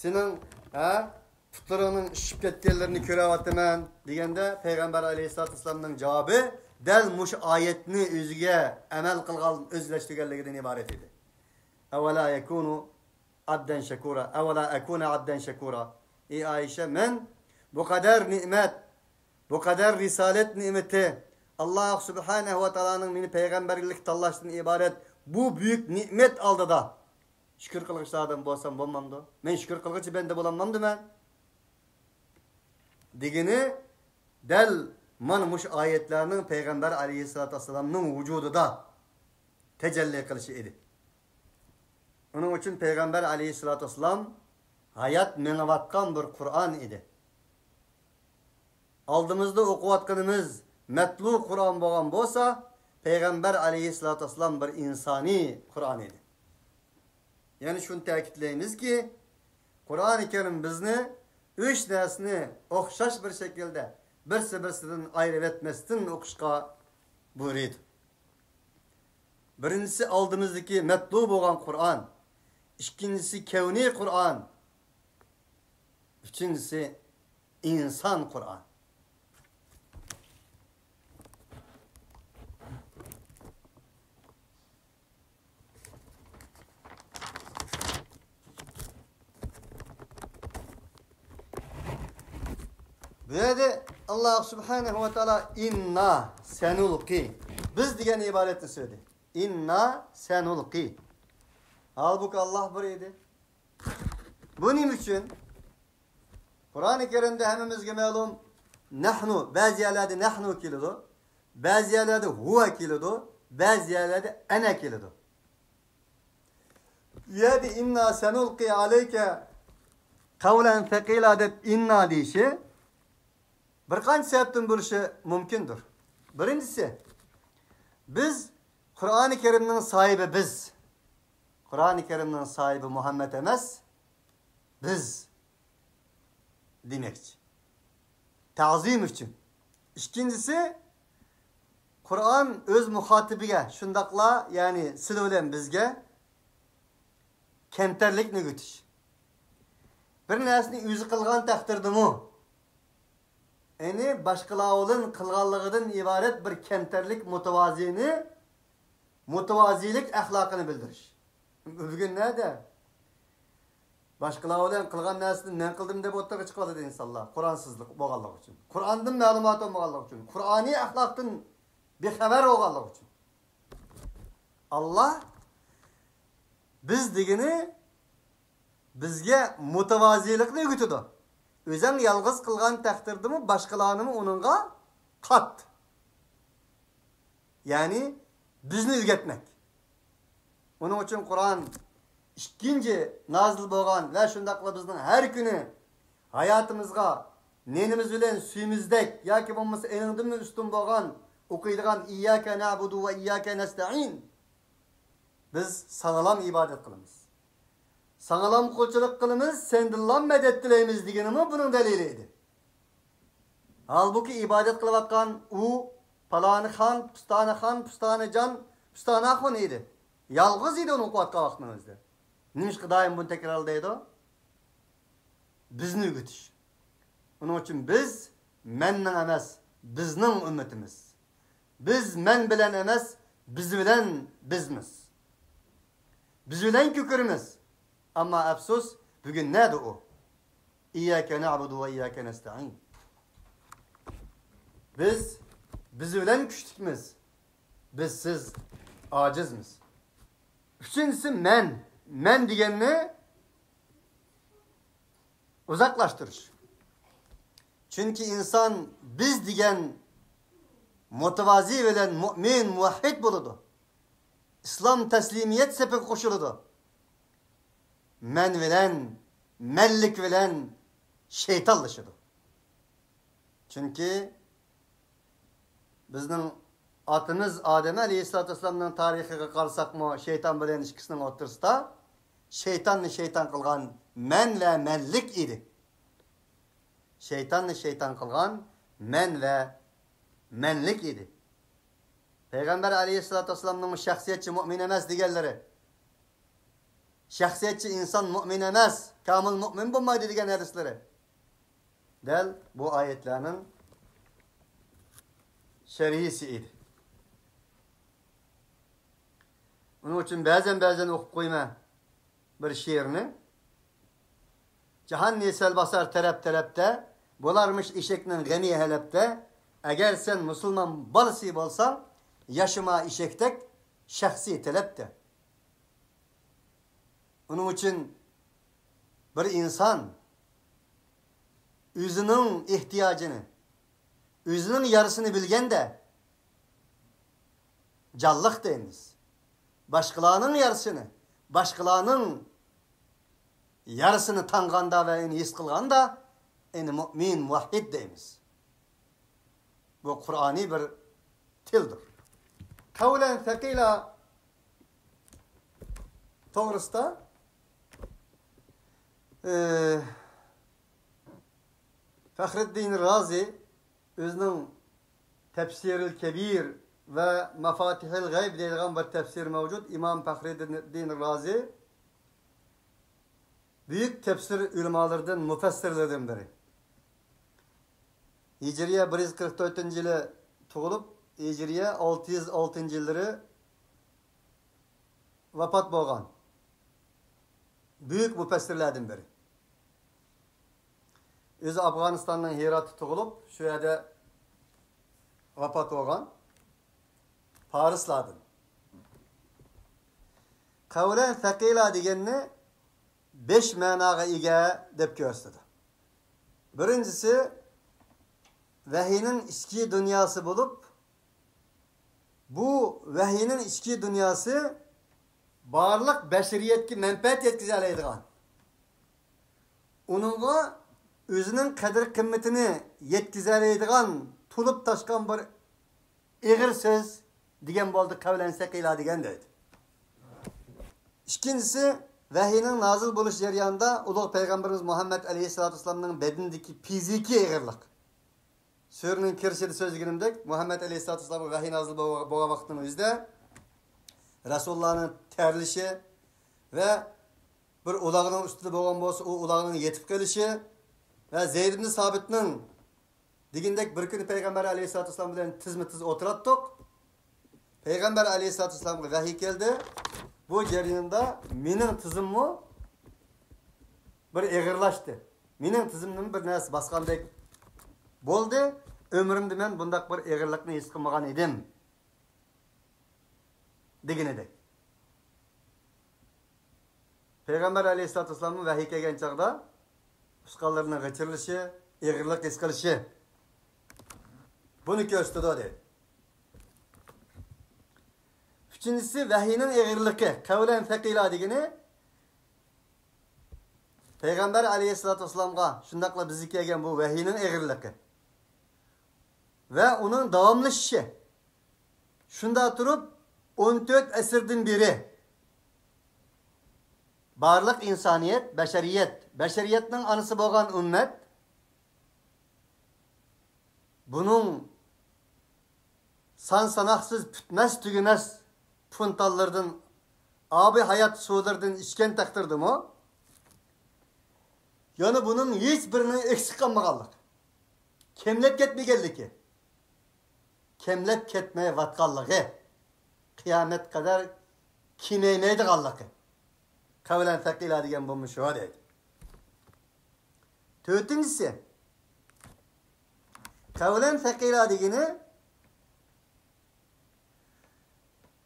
سېنىڭ، ھە، پۇتلىرىڭنىڭ شىشىپ كەتكەنلىرىنى كۆرۈۋاتىمەن، دېگەندە، پەيغەمبەر ئەلەيھىسسالاتۇ ۋەسسالامنىڭ جاۋابى دەل مۇشۇ ئايەتنى ئۆزىگە ئەمەل قىلغان، ئۆزلەشتۈرگەنلىكىدىن ئىبارەت ئىدى. «ئەۋەلا يەكۇنۇ ئەبدەن شەكۇرا، ئەۋەلا ئەكۇنە ئەبدەن شەكۇرا.» ئى ئائىشە، مەن بۇ قەدەر نېمەت، بۇ قەدەر رىسالەت نېمىتى، ئاللا سۇبھانەھۇ ۋە تائالانىڭ مېنى پەيغەمبەرلىك تاللاشتىن ئىبارەت بۇ بۈيۈك نېمەت ئالدىدا شۈكۈر قىلغۇچىلاردىن بولسام بولمامدۇ؟ مەن شۈكۈر قىلغۇچى بەندە بولالمامدىمەن؟ دېگىنى دەل مانا مۇشۇ ئايەتلەرنىڭ پەيغەمبەر ئەلەيھىسسالاتۇ ۋەسسالامنىڭ ۋۇجۇدىدا تەجەللى قىلىشى ئىدى. ئۇنىڭ ئۈچۈن پەيغەمبەر ئەلەيھىسسالاتۇ ۋەسسالام ھايات مېڭىۋاتقان بىر قۇرئان ئىدى. ئالدىمىزدا ئوقۇۋاتقىنىمىز مەتلۇ قۇرئان بولغان بولسا، پەيغەمبەر ئەلەيھىسسالاتۇ ۋەسسالام بىر ئىنسانىي قۇرئان ئىدى. يەنە شۇنى تەكىتلەيمىزكى، قۇرئانى كەرىم بىزنى ئۈچ نەرسىنى ئوخشاش بىر شەكىلدە بىرسى-بىرسىدىن ئايرىۋەتمەستىن ئوقۇشقا بۇيرۇيدۇ. بىرىنچىسى ئالدىمىزدىكى مەتلۇ بولغان قۇرئان، ئىككىنچىسى كەۋنىي قۇرئان، ئۈچىنچىسى ئىنسان قۇرئان. بۇ يەردە ئاللا سۇبھانەھۇ ۋە تائالا «ئىننا سەنۇلقى»، بىز دېگەن ئىبارەتنى سۆزلىدى. «ئىننا سەنۇلقى». ھالبۇكى، ئاللا بىر ئىدى. بۇ نېمە ئۈچۈن؟ قۇرئانى كەرىمدە ھەممىمىزگە مەلۇم، نەھنۇ، بەزى يەرلەردە نەھنۇ كېلىدۇ، بەزى يەرلەردە ھۇۋە كېلىدۇ، بەزى يەرلەردە ئەنە كېلىدۇ. بۇ يەردە «ئىننا سەنۇلقى ئەلەيكە قەۋلەن سەقىلا» دەپ «ئىننا» دېيىشى بىر قانچە سەۋەبتىن بولۇشى مۇمكىندۇر. بىرىنچىسى، بىز، قۇرئانى كەرىمنىڭ ساھىبى بىز. قۇرئانى كەرىمنىڭ ساھىبى مۇھەممەد ئەمەس، بىز دېمەكچى. تەزىم ئۈچۈن. ئىككىنچىسى، قۇرئان ئۆز مۇخاتىبىگە، شۇنداقلا، يەنى سىلى بىلەن بىزگە كەمتەرلىكنى ئۆگىتىش. بىر نەرسىنى ئۆزى قىلغان تەقدىردىمۇ، يەنى باشقىلار بىلەن قىلغانلىقىدىن ئىبارەت بىر كەمتەرلىك، مۇتىۋازىنى، مۇتىۋازىلىك ئەخلاقىنى بىلدۈرۈش. بۈگۈن نەدە؟ باشقىلار بىلەن قىلغان نەرسىنى مەن قىلدىم دەپ ئوتتۇرىغا چىقىۋاتىدۇ ئىنسانلار، قۇرئانسىزلىق بولغانلىقى ئۈچۈن. قۇرئاندىن مەلۇماتى بولمىغانلىقى ئۈچۈن، قۇرئانىي ئەخلاقتىن بىخەۋەر بولغانلىقى ئۈچۈن. ئاللا بىز دېگىنى بىزگە مۇتەۋازىلىقنى ئۆگىتىدۇ. ئۆزۈڭ يالغۇز قىلغان تەقدىردىمۇ باشقىلارنىمۇ ئۇنىڭغا قات. يەنى بىزنى ئۆگەتمەك. ئۇنىڭ ئۈچۈن قۇرئان ئىككىنچى نازىل بولغان ۋە شۇنداقلا بىزنىڭ ھەر كۈنى ھاياتىمىزغا نېنىمىز بىلەن سۈيىمىزدەك ياكى بولمىسا ئېنىڭدىنمۇ ئۈستۈن بولغان ئوقۇيدىغان ئىيياكە نەئبۇدۇ ۋە ئىيياكە نەستەئىن. بىز ساڭىلام ئىبادەت قىلىمىز. ساڭىلام قۇلچىلىق قىلىمىز، سەندىنلا مەدەت تىلەيمىز دېگىنىمۇ بۇنىڭ دەلىلى ئىدى. ھالبۇكى، ئىبادەت قىلىۋاتقان ئۇ پالانى خان، پۇستانى خان، پۇستانى جان، پۇستانى ئاخۇن ئىدى. يالغۇز ئىدى ئۇنى ئوقۇۋاتقان ۋاقتىنىڭ ئۆزىدە. نېمىشقا دائىم بۇنى تەكرارلايدۇ؟ بىزنى ئۆگىتىش. ئۇنىڭ ئۈچۈن بىز مەننىڭ ئەمەس، بىزنىڭ ئۈممىتىمىز. بىز مەن بىلەن ئەمەس، بىز بىلەن بىزمىز. بىز بىلەن كۆكىرىمىز. ئەمما ئەپسۇس، بۈگۈن نەدە ئۇ؟ ئىيياكە نەئبۇدۇ ۋە ئىيياكە نەستەئىن. بىز، بىز بىلەن كۈچلۈكمىز. بىزسىز ئاجىزمىز. ئۈچىنچىسى، مەن. مەن دېگەننى ئۇزاقلاشتۇرۇش. چۈنكى ئىنسان بىز دېگەن مۇتەۋازى بىلەن مۇئمىن، مۇۋەھھىد بولىدۇ. ئىسلام تەسلىمىيەت سېپىگە قوشۇلىدۇ. مەن بىلەن، مەنلىك بىلەن شەيتانلىشىدۇ. چۈنكى بىزنىڭ ئاتىمىز ئادەم ئەلەيھىسسالاتۇ ۋەسسالامنىڭ تارىخىغا قارىساقمۇ، شەيتان بىلەن ئىككىسىنىڭ ئوتتۇرىسىدا شەيتاننى شەيتان قىلغان مەن ۋە مەنلىك ئىدى. شەيتاننى شەيتان قىلغان مەن ۋە مەنلىك ئىدى. پەيغەمبەر ئەلەيھىسسالاتۇ ۋەسسالامنىڭ شەخسىيەتچى مۇئمىن ئەمەس دېگەنلىرى، شەخسىيەتچى ئىنسان مۇئمىن ئەمەس، كامىل مۇئمىن بولمايدۇ دېگەن ھەدىسلىرى دەل بۇ ئايەتلەرنىڭ شەرھىسى ئىدى. ئۇنىڭ ئۈچۈن بەزەن-بەزەن ئوقۇپ قويىمەن بىر شېئىرنى. جاھاننى سەل باسار تەرەپ-تەرەپتە، بولارمىش ئېشەكنىڭ غېمى ھەلەپتە. ئەگەر سەن مۇسۇلمان بالىسى بولساڭ، ياشىما ئېشەكتەك شەخسىي تەلەپتە. ئۇنىڭ ئۈچۈن بىر ئىنسان ئۆزىنىڭ ئېھتىياجىنى، ئۆزىنىڭ يارىسىنى بىلگەندە، جانلىق دەيمىز. باشقىلارنىڭ يارىسىنى، باشقىلارنىڭ يارىسىنى تاڭغاندا ۋە ئۇنى ھېس قىلغاندا، ئۇنى مۇئمىن، مۇۋەھھىد دەيمىز. بۇ قۇرئانىي بىر تىلدۇر. قەۋلەن سەقىلا توغرىسىدا، ئى، فەخرىددىن رازى ئۆزىنىڭ تەپسىرىل كەبىر ۋە مافاتىھىل غەيب دەيدىغان بىر تەپسىرى مەۋجۇت. ئىمام فەخرىددىن رازى بۈيۈك تەپسىر ئۆلىمالىرىدىن، مۇپەسسىرلىرىدىن بىرى. ھىجرىيە بىر يۈز قىرىق تۆتىنچى يىلى تۇغۇلۇپ، ھىجرىيە ئالتە يۈز ئالتىنچى يىللىرى ۋاپات بولغان بۈيۈك مۇپەسسىرلەردىن بىرى. ئۆزى ئافغانىستاننىڭ ھىراتتا تۇغۇلۇپ، شۇ يەردە ۋاپات بولغان پارسلاردىن. قەۋلەن سەقىلا دېگەننى بەش مەناغا ئىگە دەپ كۆرسىتىدۇ. بىرىنچىسى، ۋەھىينىڭ ئىچكى دۇنياسى بولۇپ، بۇ ۋەھىينىڭ ئىچكى دۇنياسى بارلىق بەشىرىيەتكە مەنپەئەت يەتكۈزەلەيدىغان، ئۇنىڭغا ئۆزىنىڭ قەدىر-قىممىتىنى يەتكۈزەلەيدىغان تولۇپ تاشقان بىر ئېغىر سۆز دېگەن بولدى، قەۋلەن سەقىلا دېگەن دەيدۇ. ئىككىنچىسى، ۋەھىينىڭ نازىل بولۇش جەريانىدا ئۇلۇغ پەيغەمبىرىمىز مۇھەممەد ئەلەيھىسسالاتۇ ۋەسسالامنىڭ بەدىنىدىكى فىزىكىي ئېغىرلىق. سۈرىنىڭ كىرىشىدە سۆزلىگىنىمدەك، مۇھەممەد ئەلەيھىسسالاتۇ ۋەسسالامغا ۋەھىي نازىل بولغان ۋاقىتنىڭ ئۆزىدە رەسۇلۇللانىڭ تەرلىشى ۋە بىر ئۇلاغنىڭ ئۈستىدە بولغان بولسا، ئۇ ئۇلاغنىڭ يېتىپ قېلىشى ۋە زەيد ئىبن سابىتنىڭ دېگىنىدەك، بىر كۈنى پەيغەمبەر ئەلەيھىسسالاتۇ ۋەسسالام بىلەن تىزما تىز ئولتۇراتتۇق. پەيغەمبەر ئەلەيھىسسالاتۇ ۋەسسالامغا ۋەھىي كەلدى. بۇ جەرياندا مېنىڭ تىزىممۇ بىر ئېغىرلاشتى. مېنىڭ تىزىمنىمۇ بىر نەرسە باسقاندەك بولدى. ئۆمرۈمدە مەن بۇنداق بىر ئېغىرلىقنى ھېس قىلمىغان ئىدىم، دېگىنىدەك. پەيغەمبەر ئەلەيھىسسالاتۇ ۋەسسالاممۇ ۋەھىي كەلگەن چاغدا ئۇسقانلىرىنىڭ غىچىرلىشى، ئېغىرلىق ھېس قىلىشى، بۇنى كۆرسىتىدۇ دەيدۇ. ئۈچىنچىسى، ۋەھىينىڭ ئېغىرلىقى، قەۋلەن سەقىلا دېگىنى پەيغەمبەر ئەلەيھىسسالاتۇ ۋەسسالامغا شۇنداقلا بىزگە كەلگەن بۇ ۋەھىينىڭ ئېغىرلىقى ۋە ئۇنىڭ داۋاملىشىشى. شۇنداق تۇرۇپ، ئون تۆت ئەسىردىن بېرى بارلىق ئىنسانىيەت، بەشەرىيەت، بەشەرىيەتنىڭ ئانىسى بولغان ئۈممەت بۇنىڭ سان ساناقسىز پۈتمەس تۈگىمەس فونتانلىرىدىن، ئابىي ھايات سۇلىرىدىن ئىچكەن تەقدىردىمۇ، يەنە بۇنىڭ ھېچ بىرىنىڭ ئېكسىپ قالمىغانلىقى، كەملەپ كەتمىگەنلىكى، كەملەپ كەتمەيۋاتقانلىقى، قىيامەت قەدەر كېمەيمەيدىغانلىقى. قەۋلەن سەقىلا دېگەن بۇمۇ شۇ دەيدۇ. تۆتىنچىسى، قەۋلەن سەقىلا دېگىنى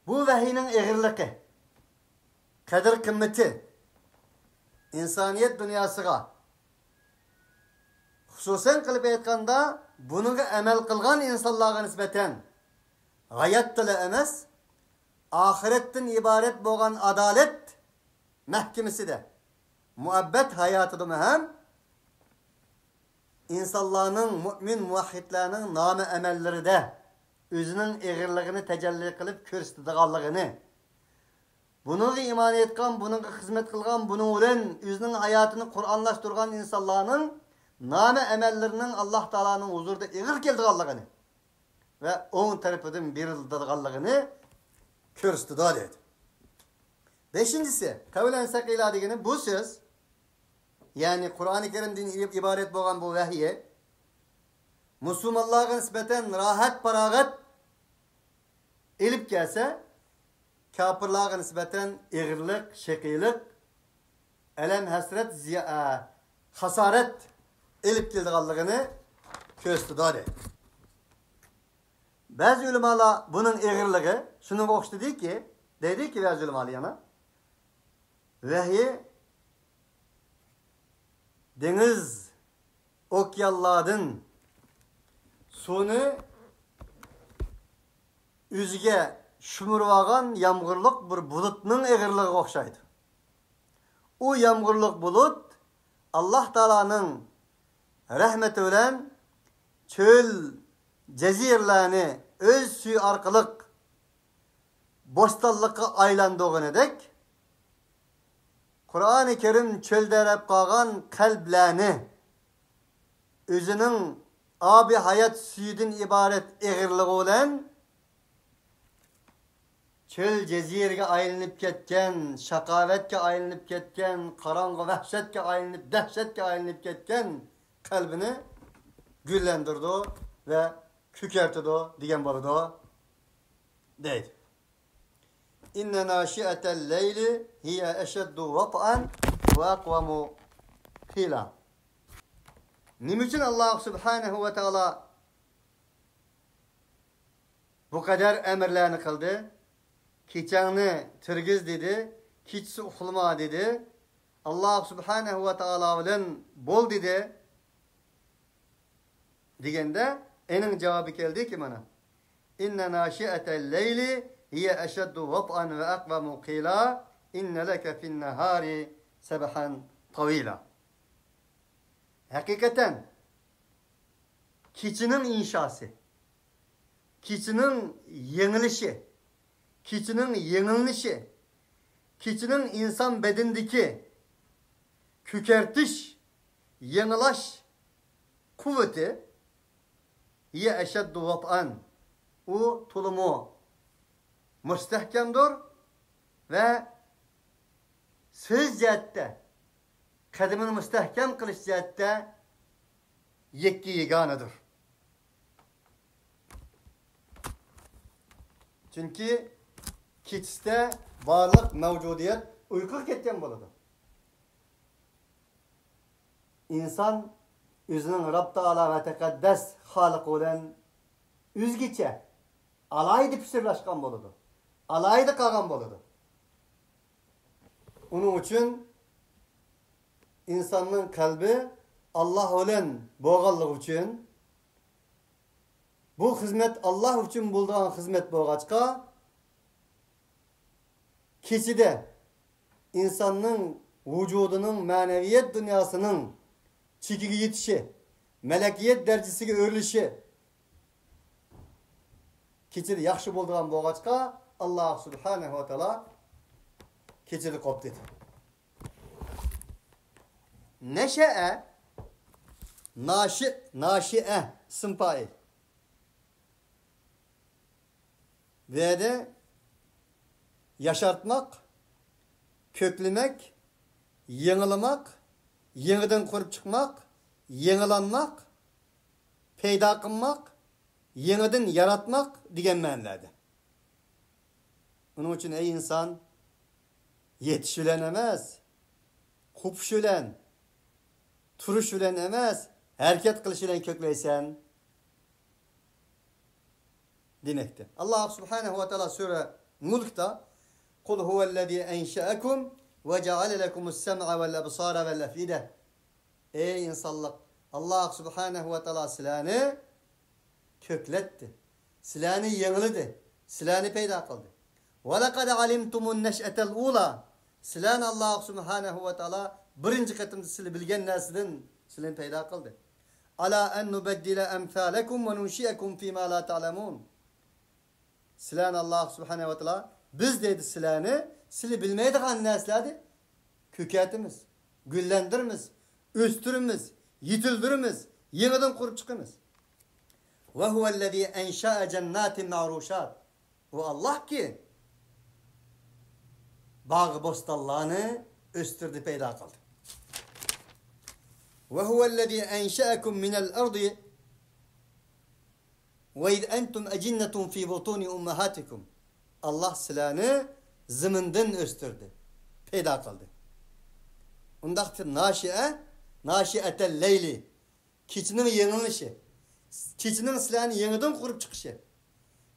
بۇ ۋەھىينىڭ ئېغىرلىقى، قەدىر-قىممىتى ئىنسانىيەت دۇنياسىغا، خۇسۇسەن قىلىپ ئېيتقاندا، بۇنىڭغا ئەمەل قىلغان ئىنسانلارغا نىسبەتەن ھاياتتىلا ئەمەس، ئاخىرەتتىن ئىبارەت بولغان ئادالەت مەھكىمىسىدە، مۇئەببەت ھاياتىدىمۇ ھەم ئىنسانلارنىڭ، مۇئمىن مۇۋەھھىدلەرنىڭ نامە ئەمەللىرىدە ئۆزىنىڭ ئېغىرلىقىنى تەجەللى قىلىپ كۆرسىتىدىغانلىقىنى، بۇنىڭغا ئىمان ئېيتقان، بۇنىڭغا خىزمەت قىلغان، بۇنىڭ بىلەن ئۆزىنىڭ ھاياتىنى قۇرئانلاشتۇرغان ئىنسانلارنىڭ نامە ئەمەللىرىنىڭ ئاللاھ تائالانىڭ ھۇزۇرىدا ئېغىر كېلىدىغانلىقىنى ۋە ئوڭ تەرىپىدىن بېرىلىدىغانلىقىنى كۆرسىتىدۇ دەيدۇ. بەشىنچىسى، قەۋلەن سەقىلا دېگىنى بۇ سۆز، يەنى قۇرئانى كەرىمدىن ئىبارەت بولغان بۇ ۋەھىي مۇسۇلمانلارغا نىسبەتەن راھەت-پاراغەت ئېلىپ كەلسە، كاپىرلارغا نىسبەتەن ئېغىرلىق، شەقىيلىق، ئەلەم-ھەسرەت، زىيا-، ئە، خاسارەت ئېلىپ كېلىدىغانلىقىنى كۆرسىتىدۇ، دەيدۇ. بەزى ئۆلىمالار بۇنىڭ ئېغىرلىقى شۇنىڭغا ئوخشىتىدۇكى، دەيدۇكى بەزى ئۆلىمالار يەنە، ۋەھىي دېڭىز، ئوكيانلاردىن سۇنى ئۆزىگە شۈمۈرۈۋالغان يامغۇرلۇق بىر بۇلۇتنىڭ ئېغىرلىقىغا ئوخشايدۇ. ئۇ يامغۇرلۇق بۇلۇت ئاللاھ تائالانىڭ رەھمىتى بىلەن چۆل، جەزىرىلەرنى ئۆز سۈيى ئارقىلىق بوستانلىققا ئايلاندۇرغىنىدەك، قۇرئانى كەرىم چۆلدەرەپ قالغان قەلبلەرنى ئۆزىنىڭ ئابى ھايات سۈيىدىن ئىبارەت ئېغىرلىقى بىلەن چۆل جەزىرىگە ئايلىنىپ كەتكەن، شاقاۋەتكە ئايلىنىپ كەتكەن، قاراڭغۇ ۋەھشەتكە ئايلىنىپ، دەھشەتكە ئايلىنىپ كەتكەن قەلبىنى گۈللەندۈرىدۇ ۋە كۆكەرتىدۇ دېگەن بولىدۇ، دەيدۇ. إن ناشئة الليل هي أشد وطئا وأقوم قيلا. نېمە ئۈچۈن ئاللاھ سۇبھانەھۇ ۋە تائالا بۇ قەدەر ئەمىرلەرنى قىلدى؟ كېچەڭنى تۈرگۈز دېدى، كېچىسى ئۇخلىما دېدى. ئاللاھ سۇبھانەھۇ ۋە تائالا بىلەن بول دېدى. دېگەندە، ئېنىڭ جاۋابى كەلدىكى مانا. إن ناشئة الليل هي أشد وطئا وأقوم قيلا إن لك في النهار سبحا طويلا. ھەقىقەتەن، كېچىنىڭ ئىنشاسى، كېچىنىڭ يېڭىلىشى، كېچىنىڭ يېڭىلىنىشى، كېچىنىڭ ئىنسان بەدىنىدىكى كۆكەرتىش، يېڭىلاش قۇۋۋىتى، هي أشد وطئا، ئۇ تولىمۇ مۇستەھكەمدۇر ۋە سۆز جەھەتتە، قەدىمىنى مۇستەھكەم قىلىش جەھەتتە يەككە يېگانىدۇر. چۈنكى كېچىسىدە بارلىق مەۋجۇدىيەت ئۇيقۇغا كەتكەن بولىدۇ. ئىنسان ئۆزىنىڭ رەب تائالا ۋە تەقەددەس خالىقى بىلەن ئۆزگىچە، ئالاھىدە پىچىرلاشقان بولىدۇ، ئالاھىدە قالغان بولىدۇ. ئۇنىڭ ئۈچۈن ئىنساننىڭ قەلبى ئاللاھ بىلەن بولغانلىقى ئۈچۈن، بۇ خىزمەت ئاللاھ ئۈچۈن بولىدىغان خىزمەت بولغاچقا، كېچىدە ئىنساننىڭ ۋۇجۇدىنىڭ مەنىۋىيەت دۇنياسىنىڭ چېكىگە يېتىشى، مەلەكىيەت دەرىجىسىگە ئۆرلىشى كېچىدە ياخشى بولىدىغان بولغاچقا، ئاللاھ سۇبھانەھۇ ۋە تائالا كېچىدە قوپتى. نەشەئە، ناشىئ، ناشىئە، ئىسىم پائىل. بۇ يەردە ياشارتماق، كۆكلىمەك، يېڭىلىماق، يېڭىدىن قۇرۇپ چىقماق، يېڭىلانماق، پەيدا قىلماق، يېڭىدىن ياراتماق دېگەن مەنىلەردە. ئۇنىڭ ئۈچۈن، ئەي ئىنسان، يېتىش بىلەن ئەمەس، قوپۇش بىلەن، تۇرۇش بىلەن ئەمەس، ھەرىكەت قىلىش بىلەن كۆكلەيسەن دېمەكتە. ئاللاھ سۇبھانەھۇ ۋە تائالا سۈرە مۇلكتا، قۇل ھۇۋەللەزى ئەنشەئەكۇم ۋە جەئەلە لەكۇمۇس سەمئە ۋەل ئەبسارە ۋەل ئەفئىدە. ئەي ئىنسانلىق، ئاللاھ سۇبھانەھۇ ۋە تائالا سىلەرنى كۆكلەتتى، سىلەرنى يېڭىلىدى، سىلەرنى پەيدا قىلدى. ۋەلەقەد ئەلىمتۇمۇن نەشئەتەل ئۇلا. سىلەرنى ئاللاھ سۇبھانەھۇ ۋە تائالا بىرىنچى قېتىمدا سىلى بىلگەن نەرسىدىن سىلىنى پەيدا قىلدى. ئەلا ئەن نۇبەددىلە ئەمسالەكۇم ۋە نۇنشىئەكۇم فىما لا تەئلەمۇن. سىلەرنى ئاللاھ سۇبھانەھۇ ۋە تائالا بىز دەيدۇ سىلەرنى، سىلى بىلمەيدىغان نەرسىلەردە كۆكەتىمىز، گۈللەندۈرىمىز، ئۆستۈرىمىز، يېتىلدۈرىمىز، يېڭىدىن قۇرۇپ چىقىمىز. ۋە ھۇۋەللەزى ئەنشەئە جەنناتىن مەئرۇشات. ئۇ ئاللاھكى باغ بوستانلارنى ئۆستۈردى، پەيدا قىلدى. ۋە ھۇۋەللەزى ئەنشەئەكۇم مىنەل ئەردى ۋە ئىز ئەنتۇم ئەجىننەتۇن فى بۇتۇنى ئۇممەھاتىكۇم. ئاللاھ سىلەرنى زېمىندىن ئۆستۈردى، پەيدا قىلدى. ئۇنداقتا ناشىئە، ناشىئەتەل لەيلى، كېچىنىڭ يېڭىلىنىشى، كېچىنىڭ سىلەرنى يېڭىدىن قۇرۇپ چىقىشى،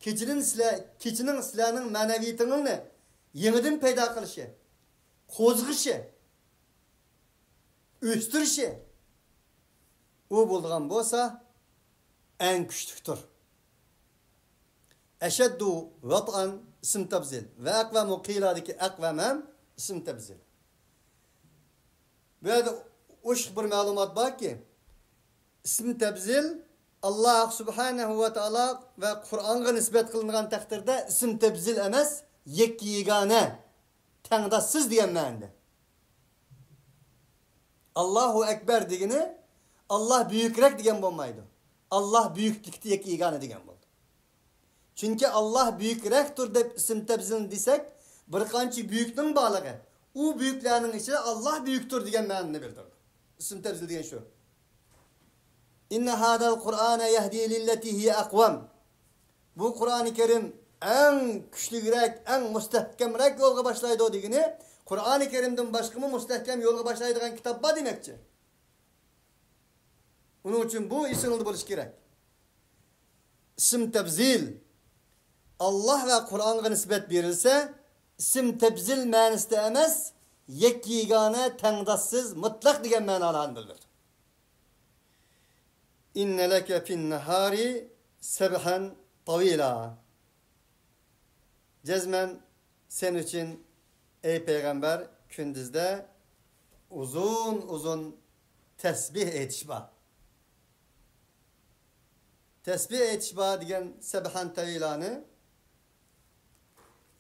كېچىدىن سىلەر، كېچىنىڭ سىلەرنىڭ مەنەۋىيىتىڭلارنى يېڭىدىن پەيدا قىلىشى، قوزغىشى، ئۆستۈرۈشى، ئۇ بولىدىغان بولسا، ئەڭ كۈچلۈكتۇر. ئەشەددۇ ۋەتئەن ئىسىم تەبزىل ۋە ئەقۋەمۇ قىيلادىكى ئەقۋەم ھەم ئىسىم تەبزىل. بۇ يەردە ئوشۇق بىر مەلۇمات باركى، ئىسىم تەبزىل ئاللاھ سۇبھانەھۇ ۋە تائالا ۋە قۇرئانغا نىسبەت قىلىنغان تەقدىردە ئىسىم تەبزىل ئەمەس، يەككە يېگانە، تەڭداشسىز دېگەن مەنىدە. ئاللاھۇ ئەكبەر دېگىنى ئاللاھ بۈيۈكرەك دېگەن بولمايدۇ. ئاللاھ بۈيۈكلۈكتە يەككە يېگانە دېگەن بولىدۇ. چۈنكى ئاللاھ بۈيۈكرەكتۇر دەپ ئىسىم تەبزىلنى دېسەك، بىر قانچە بۈيۈكنىڭ بارلىقى، ئۇ بۈيۈكلەرنىڭ ئىچىدە ئاللاھ بۈيۈكتۇر دېگەن مەنىنى بىلدۈرىدۇ. ئىسىم تەبزىل دېگەن شۇ. ئىننە ھازەل قۇرئانە يەھدى لىللەتى ھىيە ئەقۋەم. بۇ قۇرئانى كەرىم ئەڭ كۈچلۈكرەك، ئەڭ مۇستەھكەمرەك يولغا باشلايدۇ دېگىنى، قۇرئانى كەرىمدىن باشقىمۇ مۇستەھكەم يولغا باشلايدىغان كىتاب بار دېمەكچى. ئۇنىڭ ئۈچۈن بۇ ئېسىڭىزدە بولۇشى كېرەك. ئىسىم تەبزىل. ئاللاھ ۋە قۇرئانغا نىسبەت بېرىلسە، ئىسىم تەبزىل مەنىسىدە ئەمەس، يەككە يېگانە، تەڭداشسىز، مۇتلەق دېگەن مەنالارنى بىلدۈرىدۇ. ئىننە لەكە فىننەھارى سەبھەن تەۋىلا. جەزمەن سەن ئۈچۈن، ئەي پەيغەمبەر، كۈندۈزدە ئۇزۇن-ئۇزۇن تەسبىھ ئېيتىش بار. تەسبىھ ئېيتىش بار دېگەن سەبھەن تەۋىلانى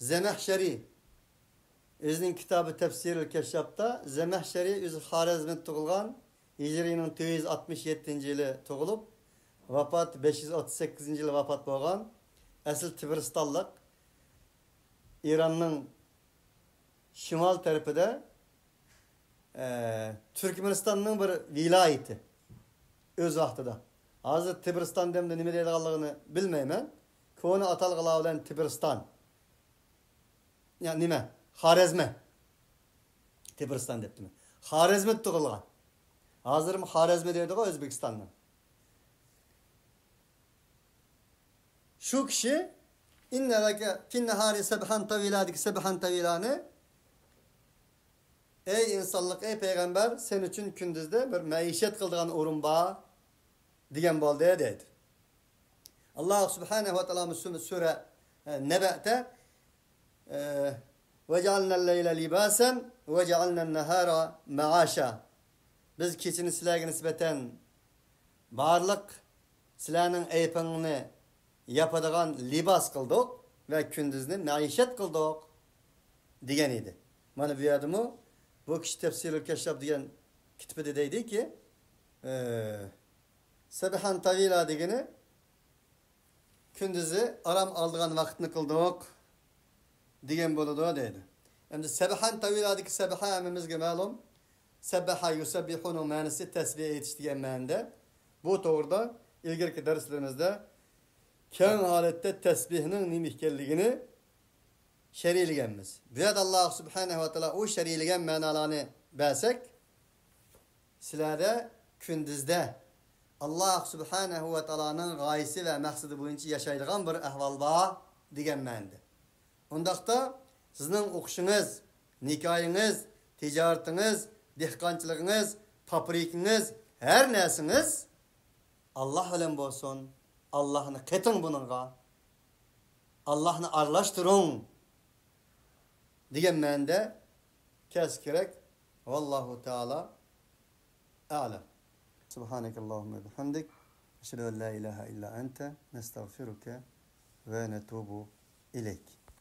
زەمەخشەرى ئۆزىنىڭ كىتابى تەپسىرىل كەششاپتا، زەمەخشەرى ئۆزى خارەزمدە تۇغۇلغان، ھىجرىينىڭ تۆت يۈز ئاتمىش يەتتىنچى يىلى تۇغۇلۇپ، ۋاپات بەش يۈز ئوتتۇز سەككىزىنچى يىلى ۋاپات بولغان، ئەسلى تىبرىستانلىق، ئىراننىڭ شىمال تەرىپىدە، ئە، تۈركمەنىستاننىڭ بىر ۋىلايىتى ئۆز ۋاقتىدا. ھازىر تىبرىستان دېمدۇ، نېمە دەيدىغانلىقىنى بىلمەيمەن. كونا ئاتالغۇلار بىلەن تىبرىستان. يا نېمە؟ خارەزمە. تىبرىستان دەپتىمەن. خارەزمدە تۇغۇلغان. ھازىرمۇ خارەزمى دەيدىغۇ ئۆزبېكىستاننىڭ. شۇ كىشى، ئىننە لەكە فىننەھارى سەبھەن تەۋىلادىكى سەبھەن تەۋىلانى ئەي ئىنسانلىق، ئەي پەيغەمبەر، سەن ئۈچۈن كۈندۈزدە بىر مەئىشەت قىلىدىغان ئورۇن بار، دېگەن بولدى، دەيدۇ. ئاللاھ سۇبھانەھۇ ۋە تائالا سۈرە، ئە، نەبەتە، ئە، «وَجَعَلْنَا اللَّيْلَ لِبَاسًا وَجَعَلْنَا النَّهَارَ مَعَاشًا». بىز كېچىنى سىلەرگە نىسبەتەن بارلىق سىلەرنىڭ ئەيىبىڭنى ياپىدىغان لىباس قىلدۇق ۋە كۈندۈزنى مەئىشەت قىلدۇق، دېگەن ئىدى. مانا بۇ يەردىمۇ بۇ كىشى تەپسىرۇل كەششاپ دېگەن كىتابىدا دەيدىكى، ئە، «سەبھەن تەۋىلا» دېگىنى كۈندۈزى ئارام ئالىدىغان ۋاقىتنى قىلدۇق، دېگەن بولىدۇ، دەيدۇ. ئەمدى «سەبھەن تەۋىلا»دىكى «سەبھە» ھەممىمىزگە مەلۇم. «سەببەھە يۇسەببىھۇ»نىڭ مەنىسى تەسبىھ ئېيتىش دېگەن مەنىدە. بۇ توغرىدا ئىلگىرىكى دەرسلىرىمىزدە كەڭ ھالەتتە تەسبىھنىڭ نېمە ئىكەنلىكىنى شەرھلىگەنمىز. بۇ يەردە ئاللاھ سۇبھانەھۇ ۋە تائالا ئۇ شەرھلىگەن مەنالارنى بەرسەك، سىلەردە كۈندۈزدە ئاللاھ سۇبھانەھۇ ۋە تائالانىڭ غايىسى ۋە مەقسىتى بويىچە ياشايدىغان بىر ئەھۋال بار، دېگەن مەنىدە. ئۇنداقتا سىزنىڭ ئوقۇشىڭىز، نىكاھىڭىز، تىجارىتىڭىز، دېھقانچىلىقىڭىز، پابرىكىڭىز، ھەر نەرسىڭىز ئاللاھ بىلەن بولسۇن. ئاللاھنى قېتىڭ بۇنىڭغا. ئاللاھنى ئارىلاشتۇرۇڭ، دېگەن مەنىدە كەلسە كېرەك. ۋاللاھۇ تائالا ئەلەم. سۇبھانەكەللاھۇممە بىھەمدىك. ئەشھەدۇ ئەن لا ئىلاھە ئىللا ئەنتە. نەستەغفىرۇكە ۋە نەتۇبۇ ئىلەيك.